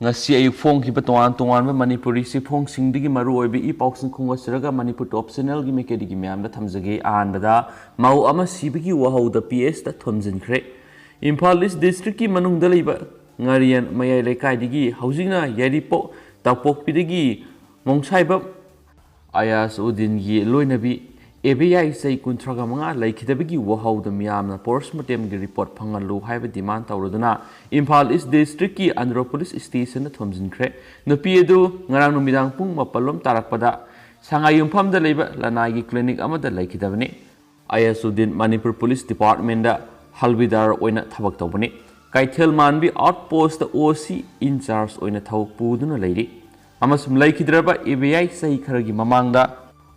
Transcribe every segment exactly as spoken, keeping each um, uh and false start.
ꯉꯁꯤ ꯑꯌꯨꯛ ꯐꯣꯡꯈꯤꯕ ꯇꯣꯉꯥꯟ ꯇꯣꯉꯥꯟꯕ ꯃꯅꯤꯄꯨꯔꯤ ꯆꯦꯐꯣꯡꯁꯤꯡꯗꯒꯤ ꯃꯔꯨ ꯑꯣꯏꯕ ꯏ ꯄꯥꯎꯁꯤꯡ ꯈꯣꯝꯒꯠꯆꯔꯒ ꯃꯅꯤꯄꯨꯔ ꯇꯣꯞ ꯆꯦꯅꯦꯜꯒꯤ ꯃꯥꯏꯀꯩꯗꯒꯤ ꯃꯌꯥꯝꯗ ꯊꯝꯖꯒꯦ꯫ ꯑꯍꯥꯟꯕꯗ, ꯃꯧ ꯑꯃ ꯁꯤꯕꯒꯤ ꯋꯥꯍꯧꯗ ꯄꯤ ꯑꯦꯁꯇ ꯊꯣꯝꯖꯤꯟꯈ꯭ꯔꯦ꯫ ꯏꯝꯐꯥꯜ ꯏꯁ ꯗꯤꯁꯇ꯭ꯔꯤꯛꯀꯤ ꯃꯅꯨꯡꯗ ꯂꯩꯕ ꯉꯥꯔꯤꯌꯥꯟ ꯃꯌꯥꯏ ꯂꯩꯀꯥꯏꯗꯒꯤ ꯍꯧꯖꯤꯛꯅ ꯌꯥꯏꯔꯤꯄꯣꯛ ꯇꯥꯄꯣꯛꯄꯤꯗꯒꯤ ꯃꯣꯡꯁꯥꯏꯕꯝ ꯑꯌꯥꯁ ꯎꯗꯤꯟꯒꯤ ꯂꯣꯏꯅꯕꯤ ꯑꯦꯕꯦꯌꯥꯏ ꯆꯍꯤ ꯀꯨꯟꯊ꯭ꯔꯥꯒ ꯃꯉꯥ ꯂꯩꯈꯤꯗꯕꯒꯤ ꯋꯥꯍꯧꯗ ꯃꯤꯌꯥꯝꯅ ꯄꯣꯁꯃꯣꯔꯇꯦꯝꯒꯤ ꯔꯤꯄꯣꯔꯠ ꯐꯪꯍꯜꯂꯨ ꯍꯥꯏꯕ ꯗꯤꯃꯥꯟ ꯇꯧꯔꯗꯨꯅ ꯏꯝꯐꯥꯜ ꯏꯁ ꯗꯤꯁꯇ꯭ꯔꯤꯛꯀꯤ ꯑꯟꯗ꯭ꯔꯣ ꯄꯨꯂꯤꯁ ꯁ꯭ꯇꯦꯁꯟꯗ ꯊꯣꯝꯖꯤꯟꯈ꯭ꯔꯦ꯫ ꯅꯨꯄꯤ ꯑꯗꯨ ꯉꯔꯥꯡ ꯅꯨꯃꯤꯗꯥꯡ ꯄꯨꯡ ꯃꯥꯄꯜ ꯂꯣꯝ ꯇꯥꯔꯛꯄꯗ ꯁꯉꯥꯏꯌꯨꯝꯐꯝꯗ ꯂꯩꯕ ꯂꯅꯥꯏꯒꯤ ꯀ꯭ꯂꯤꯅꯤꯛ ꯑꯃꯗ ꯂꯩꯈꯤꯗꯕꯅꯤ꯫ ꯑꯌꯥꯁ ꯎꯗꯤꯟ ꯃꯅꯤꯄꯨꯔ ꯄꯨꯂꯤꯁ ꯗꯤꯄꯥꯔꯠꯃꯦꯟꯗ ꯍꯜꯕꯤꯗꯥꯔ ꯑꯣꯏꯅ ꯊꯕꯛ ꯇꯧꯕꯅꯤ꯫ ꯀꯩꯊꯦꯜ ꯃꯥꯟꯕꯤ ꯑꯥꯎꯠ ꯄꯣꯁꯇ ꯑꯣ ꯁꯤ ꯏꯟꯆꯥꯔꯖ ꯑꯣꯏꯅ ꯊꯕꯛ ꯄꯨꯗꯨꯅ ꯂꯩꯔꯤ꯫ ꯑꯃꯁꯨꯡ ꯂꯩꯈꯤꯗ꯭ꯔꯕ ꯑꯦꯕꯦꯌꯥꯏ ꯆꯍꯤ ꯈꯔꯒꯤ ꯃꯃꯥꯡꯗ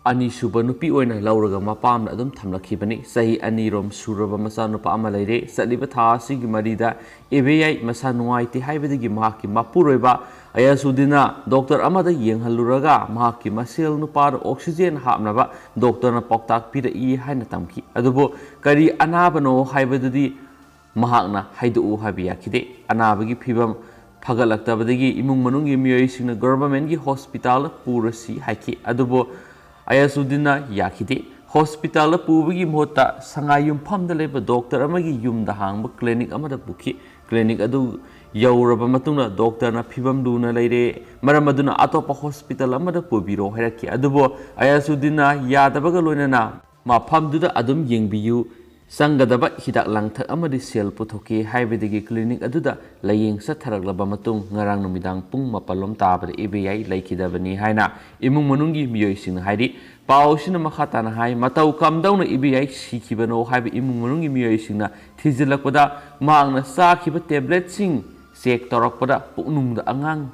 ꯑꯅꯤꯁꯨꯕ ꯅꯨꯄꯤ ꯑꯣꯏꯅ ꯂꯧꯔꯒ ꯃꯄꯥꯝꯗ ꯑꯗꯨꯝ ꯊꯝꯂꯛꯈꯤꯕꯅꯤ꯫ ꯆꯍꯤ ꯑꯅꯤꯔꯣꯝ ꯁꯨꯔꯕ ꯃꯆꯥꯅꯨꯄꯥ ꯑꯃ ꯂꯩꯔꯦ꯫ ꯆꯠꯂꯤꯕ ꯊꯥ ꯑꯁꯤꯒꯤ ꯃꯔꯤꯗ ꯑꯦꯕꯦꯌꯥꯏ ꯃꯁꯥ ꯅꯨꯡꯉꯥꯏꯇꯦ ꯍꯥꯏꯕꯗꯒꯤ ꯃꯍꯥꯛꯀꯤ ꯃꯄꯨꯔꯣꯏꯕ ꯑꯌꯥꯁꯨꯗꯤꯟꯅ ꯗꯣꯛꯇꯔ ꯑꯃꯗ ꯌꯦꯡꯍꯜꯂꯨꯔꯒ ꯃꯍꯥꯛꯀꯤ ꯃꯁꯦꯜ ꯅꯨꯄꯥꯗ ꯑꯣꯛꯁꯤꯖꯦꯟ ꯍꯥꯞꯅꯕ ꯗꯣꯛꯇꯔꯅ ꯄꯥꯎꯇꯥꯛ ꯄꯤꯔꯛꯏ ꯍꯥꯏꯅ ꯇꯝꯈꯤ꯫ ꯑꯗꯨꯕꯨ ꯀꯔꯤ ꯑꯅꯥꯕꯅꯣ ꯍꯥꯏꯕꯗꯨꯗꯤ ꯃꯍꯥꯛꯅ ꯍꯥꯏꯗꯣꯛꯎ ꯍꯥꯏꯕ ꯌꯥꯈꯤꯗꯦ꯫ ꯑꯅꯥꯕꯒꯤ ꯐꯤꯕꯝ ꯐꯒꯠꯂꯛꯇꯕꯗꯒꯤ ꯏꯃꯨꯡ ꯃꯅꯨꯡꯒꯤ ꯃꯤꯑꯣꯏꯁꯤꯡꯅ ꯒꯣꯚꯔꯟꯃꯦꯟꯠꯀꯤ ꯍꯣꯁꯄꯤꯇꯥꯜꯗ ꯄꯨꯔꯁꯤ ꯍꯥꯏꯈꯤ꯫ ꯑꯗꯨꯕꯨ ꯑꯌꯥꯁꯨꯗꯤꯟꯅ ꯌꯥꯈꯤꯗꯦ꯫ ꯍꯣꯁꯄꯤꯇꯥꯜꯗ ꯄꯨꯕꯒꯤ ꯃꯍꯨꯠꯇ ꯁꯉꯥꯏ ꯌꯨꯝꯐꯝꯗ ꯂꯩꯕ ꯗꯣꯛꯇꯔ ꯑꯃꯒꯤ ꯌꯨꯝꯗ ꯍꯥꯡꯕ ꯀ꯭ꯂꯤꯅꯤꯛ ꯑꯃꯗ ꯄꯨꯈꯤ꯫ ꯀ꯭ꯂꯤꯅꯤꯛ ꯑꯗꯨ ꯌꯧꯔꯕ ꯃꯇꯨꯡꯗ ꯗꯣꯛꯇꯔꯅ ꯐꯤꯕꯝ ꯂꯨꯅ ꯂꯩꯔꯦ, ꯃꯔꯝ ꯑꯗꯨꯅ ꯑꯇꯣꯞꯄ ꯍꯣꯁꯄꯤꯇꯥꯜ ꯑꯃꯗ ꯄꯨꯕꯤꯔꯣ ꯍꯥꯏꯔꯛꯈꯤ꯫ ꯑꯗꯨꯕꯨ ꯑꯌꯥꯁꯨꯗꯤꯟꯅ ꯌꯥꯗꯕꯒ ꯂꯣꯏꯅꯅ ꯃꯐꯝꯗꯨꯗ ꯑꯗꯨꯝ ꯌꯦꯡꯕꯤꯌꯨ, ꯆꯪꯒꯗꯕ ꯍꯤꯗꯥꯛ ꯂꯥꯡꯊꯛ ꯑꯃꯗꯤ ꯁꯦꯜ ꯄꯨꯊꯣꯛꯀꯦ ꯍꯥꯏꯕꯗꯒꯤ ꯀ꯭ꯂꯤꯅꯤꯛ ꯑꯗꯨꯗ ꯂꯥꯌꯦꯡ ꯆꯠꯊꯔꯛꯂꯕ ꯃꯇꯨꯡ ꯉꯔꯥꯡ ꯅꯨꯃꯤꯗꯥꯡ ꯄꯨꯡ ꯃꯥꯄꯜ ꯂꯣꯝ ꯇꯥꯕꯗ ꯑꯦꯕꯦꯌꯥꯏ ꯂꯩꯈꯤꯗꯕꯅꯤ ꯍꯥꯏꯅ ꯏꯃꯨꯡ ꯃꯅꯨꯡꯒꯤ ꯃꯤꯑꯣꯏꯁꯤꯡꯅ ꯍꯥꯏꯔꯤ꯫ ꯄꯥꯎ ꯑꯁꯤꯅ ꯃꯈꯥ ꯇꯥꯅ ꯍꯥꯏ, ꯃꯇꯧ ꯀꯝꯗꯧꯅ ꯑꯦꯕꯦꯌꯥꯏ ꯁꯤꯈꯤꯕꯅꯣ ꯍꯥꯏꯕ ꯏꯃꯨꯡ ꯃꯅꯨꯡꯒꯤ ꯃꯤꯑꯣꯏꯁꯤꯡꯅ ꯊꯤꯖꯤꯜꯂꯛꯄꯗ ꯃꯍꯥꯛꯅ ꯆꯥꯈꯤꯕ ꯇꯦꯕ꯭ꯂꯦꯠꯁꯤꯡ ꯆꯦꯛ ꯇꯧꯔꯛꯄꯗ ꯄꯨꯛꯅꯨꯡꯗ ꯑꯉꯥꯡ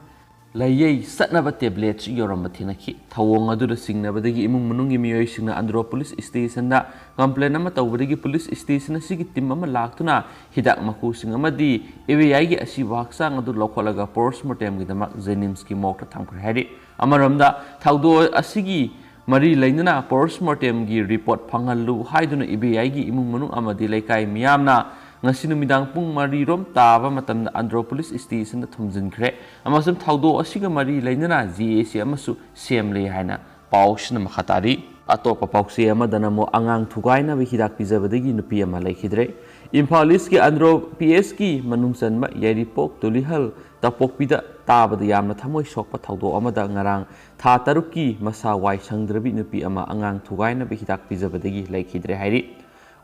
ꯂꯥꯏꯌꯩ ꯆꯠꯅꯕ ꯇꯦꯕ꯭ꯂꯦꯠꯁꯨ ꯌꯧꯔꯝꯕ ꯊꯦꯡꯅꯈꯤ꯫ ꯊꯧꯑꯣꯡ ꯑꯗꯨꯗ ꯆꯤꯡꯅꯕꯗꯒꯤ ꯏꯃꯨꯡ ꯃꯅꯨꯡꯒꯤ ꯃꯤꯑꯣꯏꯁꯤꯡꯅ ꯑꯟꯗ꯭ꯔꯣ ꯄꯨꯂꯤꯁ ꯁ꯭ꯇꯦꯁꯟꯗ ꯀꯝꯄ꯭ꯂꯦꯟ ꯑꯃ ꯇꯧꯕꯗꯒꯤ ꯄꯨꯂꯤꯁ ꯁ꯭ꯇꯦꯁꯟ ꯑꯁꯤꯒꯤ ꯇꯤꯝ ꯑꯃ ꯂꯥꯛꯇꯨꯅ ꯍꯤꯗꯥꯛ ꯃꯀꯨꯁꯤꯡ ꯑꯃꯗꯤ ꯑꯦꯕꯦꯌꯥꯏꯒꯤ ꯑꯁꯤꯕ ꯍꯛꯆꯥꯡ ꯑꯗꯨ ꯂꯧꯈꯠꯂꯒ ꯄꯣꯁꯃꯣꯔꯇꯦꯝꯒꯤꯗꯃꯛ ꯖꯦꯅꯤꯝꯁꯀꯤ ꯃꯣꯔꯒꯇ ꯊꯝꯈ꯭ꯔꯦ ꯍꯥꯏꯔꯤ꯫ ꯑꯃꯔꯣꯝꯗ ꯊꯧꯗꯣꯛ ꯑꯁꯤꯒꯤ ꯃꯔꯤ ꯂꯩꯅꯅ ꯄꯣꯁꯃꯣꯔꯇꯦꯝꯒꯤ ꯔꯤꯄꯣꯔꯠ ꯐꯪꯍꯜꯂꯨ ꯍꯥꯏꯗꯨꯅ ꯑꯦꯕꯦꯌꯥꯏꯒꯤ ꯏꯃꯨꯡ ꯃꯅꯨꯡ ꯑꯃꯗꯤ ꯂꯩꯀꯥꯏ ꯃꯤꯌꯥꯝꯅ ꯉꯁꯤ ꯅꯨꯃꯤꯗꯥꯡ ꯄꯨꯡ ꯃꯔꯤꯔꯣꯝ ꯇꯥꯕ ꯃꯇꯝꯗ ꯑꯟꯗ꯭ꯔꯣ ꯄꯨꯂꯤꯁ ꯁ꯭ꯇꯦꯁꯟꯗ ꯊꯣꯝꯖꯤꯟꯈ꯭ꯔꯦ ꯑꯃꯁꯨꯡ ꯊꯧꯗꯣꯛ ꯑꯁꯤꯒ ꯃꯔꯤ ꯂꯩꯅꯅ ꯖꯦ ꯑꯦ ꯁꯤ ꯑꯃꯁꯨ ꯁꯦꯝꯂꯦ ꯍꯥꯏꯅ ꯄꯥꯎꯁꯤꯅ ꯃꯈꯥ ꯇꯥꯔꯤ꯫ ꯑꯇꯣꯞꯄ ꯄꯥꯎꯆꯦ ꯑꯃꯗꯅ ꯑꯃꯨꯛ ꯑꯉꯥꯡ ꯊꯨꯒꯥꯏꯅꯕ ꯍꯤꯗꯥꯛ ꯄꯤꯖꯕꯗꯒꯤ ꯅꯨꯄꯤ ꯑꯃ ꯂꯩꯈꯤꯗ꯭ꯔꯦ꯫ ꯏꯝꯐꯥꯜ ꯏꯁꯀꯤ ꯑꯟꯗ꯭ꯔꯣ ꯄꯤ ꯑꯦꯁꯀꯤ ꯃꯅꯨꯡ ꯆꯟꯕ ꯌꯥꯏꯔꯤꯄꯣꯛ ꯇꯨꯂꯤꯍꯜ ꯇꯄꯣꯛꯄꯤꯗ ꯇꯥꯕꯗ ꯌꯥꯝꯅ ꯊꯃꯣꯏ ꯁꯣꯛꯄ ꯊꯧꯗꯣꯛ ꯑꯃꯗ ꯉꯔꯥꯡ ꯊꯥ ꯇꯔꯨꯛꯀꯤ ꯃꯁꯥ ꯋꯥꯏ ꯁꯪꯗ꯭ꯔꯕꯤ ꯅꯨꯄꯤ ꯑꯃ ꯑꯉꯥꯡ ꯊꯨꯒꯥꯏꯅꯕ ꯍꯤꯗꯥꯛ ꯄꯤꯖꯕꯗꯒꯤ ꯂꯩꯈꯤꯗ꯭ꯔꯦ ꯍꯥꯏꯔꯤ꯫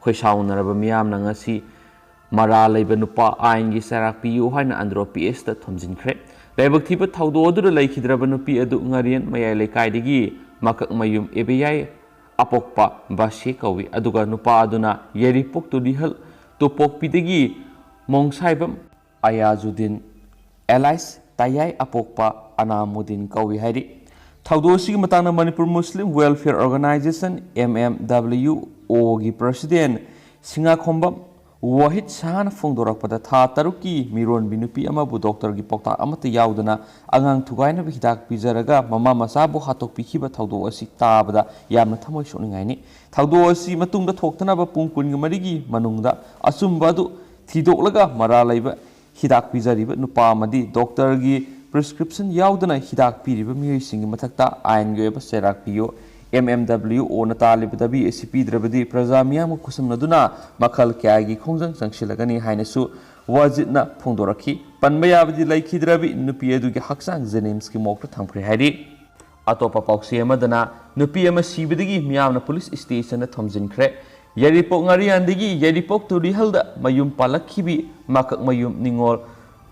ꯈꯣꯏꯁꯥꯎꯅꯔꯕ ꯃꯤꯌꯥꯝꯅ ꯉꯁꯤ ꯃꯔꯥꯜ ꯂꯩꯕ ꯅꯨꯄꯥ ꯑꯥꯏꯟꯒꯤ ꯆꯩꯔꯥꯛ ꯄꯤꯌꯨ ꯍꯥꯏꯅ ꯑꯟꯗ꯭ꯔꯣ ꯄꯤ ꯑꯦꯁꯇ ꯊꯣꯝꯖꯤꯟꯈ꯭ꯔꯦ꯫ ꯂꯥꯏꯕꯛ ꯊꯤꯕ ꯊꯧꯗꯣꯛ ꯑꯗꯨꯗ ꯂꯩꯈꯤꯗ꯭ꯔꯕ ꯅꯨꯄꯤ ꯑꯗꯨ ꯉꯥꯔꯤꯌꯟ ꯃꯌꯥꯏ ꯂꯩꯀꯥꯏꯗꯒꯤ ꯃꯀꯛꯃꯌꯨꯝ ꯑꯦꯕꯤꯌꯥꯏ ꯑꯄꯣꯛꯄ ꯕꯥꯁꯦ ꯀꯧꯏ, ꯑꯗꯨꯒ ꯅꯨꯄꯥ ꯑꯗꯨꯅ ꯌꯥꯏꯔꯤꯄꯣꯛ ꯇꯨꯂꯤꯍꯜ ꯇꯨꯄꯣꯛꯄꯤꯗꯒꯤ ꯃꯣꯡꯁꯥꯏꯕꯝ ꯑꯌꯥꯖꯨꯗꯤꯟ ꯑꯦꯂꯥꯏꯁ ꯇꯌꯥꯏ ꯑꯄꯣꯛꯄ ꯑꯅꯥꯃꯨꯗꯤꯟ ꯀꯧꯏ ꯍꯥꯏꯔꯤ꯫ ꯊꯧꯗꯣꯛ ꯑꯁꯤꯒꯤ ꯃꯇꯥꯡꯗ ꯃꯅꯤꯄꯨꯔ ꯃꯨꯁꯂꯤꯝ ꯋꯦꯜꯐꯤꯌꯔ ꯑꯣꯔꯒꯅꯥꯏꯖꯦꯁꯟ, ꯑꯦꯝ ꯑꯦꯝ ꯗꯕ꯭ꯂꯤꯌꯨ ꯑꯣꯒꯤ ꯄ꯭ꯔꯁꯤꯗꯦꯟ ꯁꯤꯡꯉꯥꯈꯣꯝꯕꯝ ꯋꯥꯍꯤꯗ ꯁꯍꯥꯅ ꯐꯣꯡꯗꯣꯔꯛꯄꯗ, ꯊꯥ ꯇꯔꯨꯛꯀꯤ ꯃꯤꯔꯣꯟꯕꯤ ꯅꯨꯄꯤ ꯑꯃꯕꯨ ꯗꯣꯛꯇꯔꯒꯤ ꯄꯥꯎꯇꯥꯛ ꯑꯃꯠꯇ ꯌꯥꯎꯗꯅ ꯑꯉꯥꯡ ꯊꯨꯒꯥꯏꯅꯕ ꯍꯤꯗꯥꯛ ꯄꯤꯖꯔꯒ ꯃꯃꯥ ꯃꯆꯥꯕꯨ ꯍꯥꯠꯇꯣꯛꯄꯤꯈꯤꯕ ꯊꯧꯗꯣꯛ ꯑꯁꯤ ꯇꯥꯕꯗ ꯌꯥꯝꯅ ꯊꯃꯣꯏ ꯁꯣꯛꯅꯤꯡꯉꯥꯏꯅꯤ꯫ ꯊꯧꯗꯣꯛ ꯑꯁꯤ ꯃꯇꯨꯡꯗ ꯊꯣꯛꯇꯅꯕ ꯄꯨꯡ ꯀꯨꯟꯒ ꯃꯔꯤꯒꯤ ꯃꯅꯨꯡꯗ ꯑꯆꯨꯝꯕ ꯑꯗꯨ ꯊꯤꯗꯣꯛꯂꯒ ꯃꯔꯥꯜ ꯂꯩꯕ ꯍꯤꯗꯥꯛ ꯄꯤꯖꯔꯤꯕ ꯅꯨꯄꯥ ꯑꯃꯗꯤ ꯗꯣꯛꯇꯔꯒꯤ ꯄ꯭ꯔꯤꯁꯀ꯭ꯔꯤꯞꯁꯟ ꯌꯥꯎꯗꯅ ꯍꯤꯗꯥꯛ ꯄꯤꯔꯤꯕ ꯃꯤꯑꯣꯏꯁꯤꯡꯒꯤ ꯃꯊꯛꯇ ꯑꯥꯏꯟꯒꯤ ꯑꯣꯏꯕ ꯆꯩꯔꯥꯛ ꯄꯤꯌꯨ꯫ ꯑꯦꯝ ꯑꯦꯝ ꯗꯕ꯭ꯂꯤꯌꯨ ꯑꯣꯅ ꯇꯥꯜꯂꯤꯕ ꯗꯥꯕꯤ ꯑꯁꯤ ꯄꯤꯗ꯭ꯔꯕꯗꯤ ꯄ꯭ꯔꯖꯥ ꯃꯤꯌꯥꯝꯒ ꯈꯨꯠꯁꯝꯅꯗꯨꯅ ꯃꯈꯜ ꯀꯌꯥꯒꯤ ꯈꯣꯡꯖꯪ ꯆꯪꯁꯤꯜꯂꯒꯅꯤ ꯍꯥꯏꯅꯁꯨ ꯋꯥꯖꯤꯠꯅ ꯐꯣꯡꯗꯣꯔꯛꯈꯤ꯫ ꯄꯟꯕ ꯌꯥꯕꯗꯤ ꯂꯩꯈꯤꯗ꯭ꯔꯕꯤ ꯅꯨꯄꯤ ꯑꯗꯨꯒꯤ ꯍꯛꯆꯥꯡ ꯖꯦꯅꯤꯝꯁꯀꯤ ꯃꯣꯔꯒꯇ ꯊꯝꯈ꯭ꯔꯦ ꯍꯥꯏꯔꯤ꯫ ꯑꯇꯣꯞꯄ ꯄꯥꯎꯆꯦ ꯑꯃꯗꯅ ꯅꯨꯄꯤ ꯑꯃ ꯁꯤꯕꯗꯒꯤ ꯃꯤꯌꯥꯝꯅ ꯄꯨꯂꯤꯁ ꯁ꯭ꯇꯦꯁꯟꯗ ꯊꯣꯝꯖꯤꯟꯈ꯭ꯔꯦ꯫ ꯌꯥꯏꯔꯤꯄꯣꯛ ꯉꯥꯔꯤꯌꯥꯟꯗꯒꯤ ꯌꯥꯏꯔꯤꯄꯣꯛ ꯇꯨꯔꯤꯍꯜꯗ ꯃꯌꯨꯝ ꯄꯥꯜꯂꯛꯈꯤꯕꯤ ꯃꯀꯛꯃꯌꯨꯝ ꯅꯤꯉꯣꯜ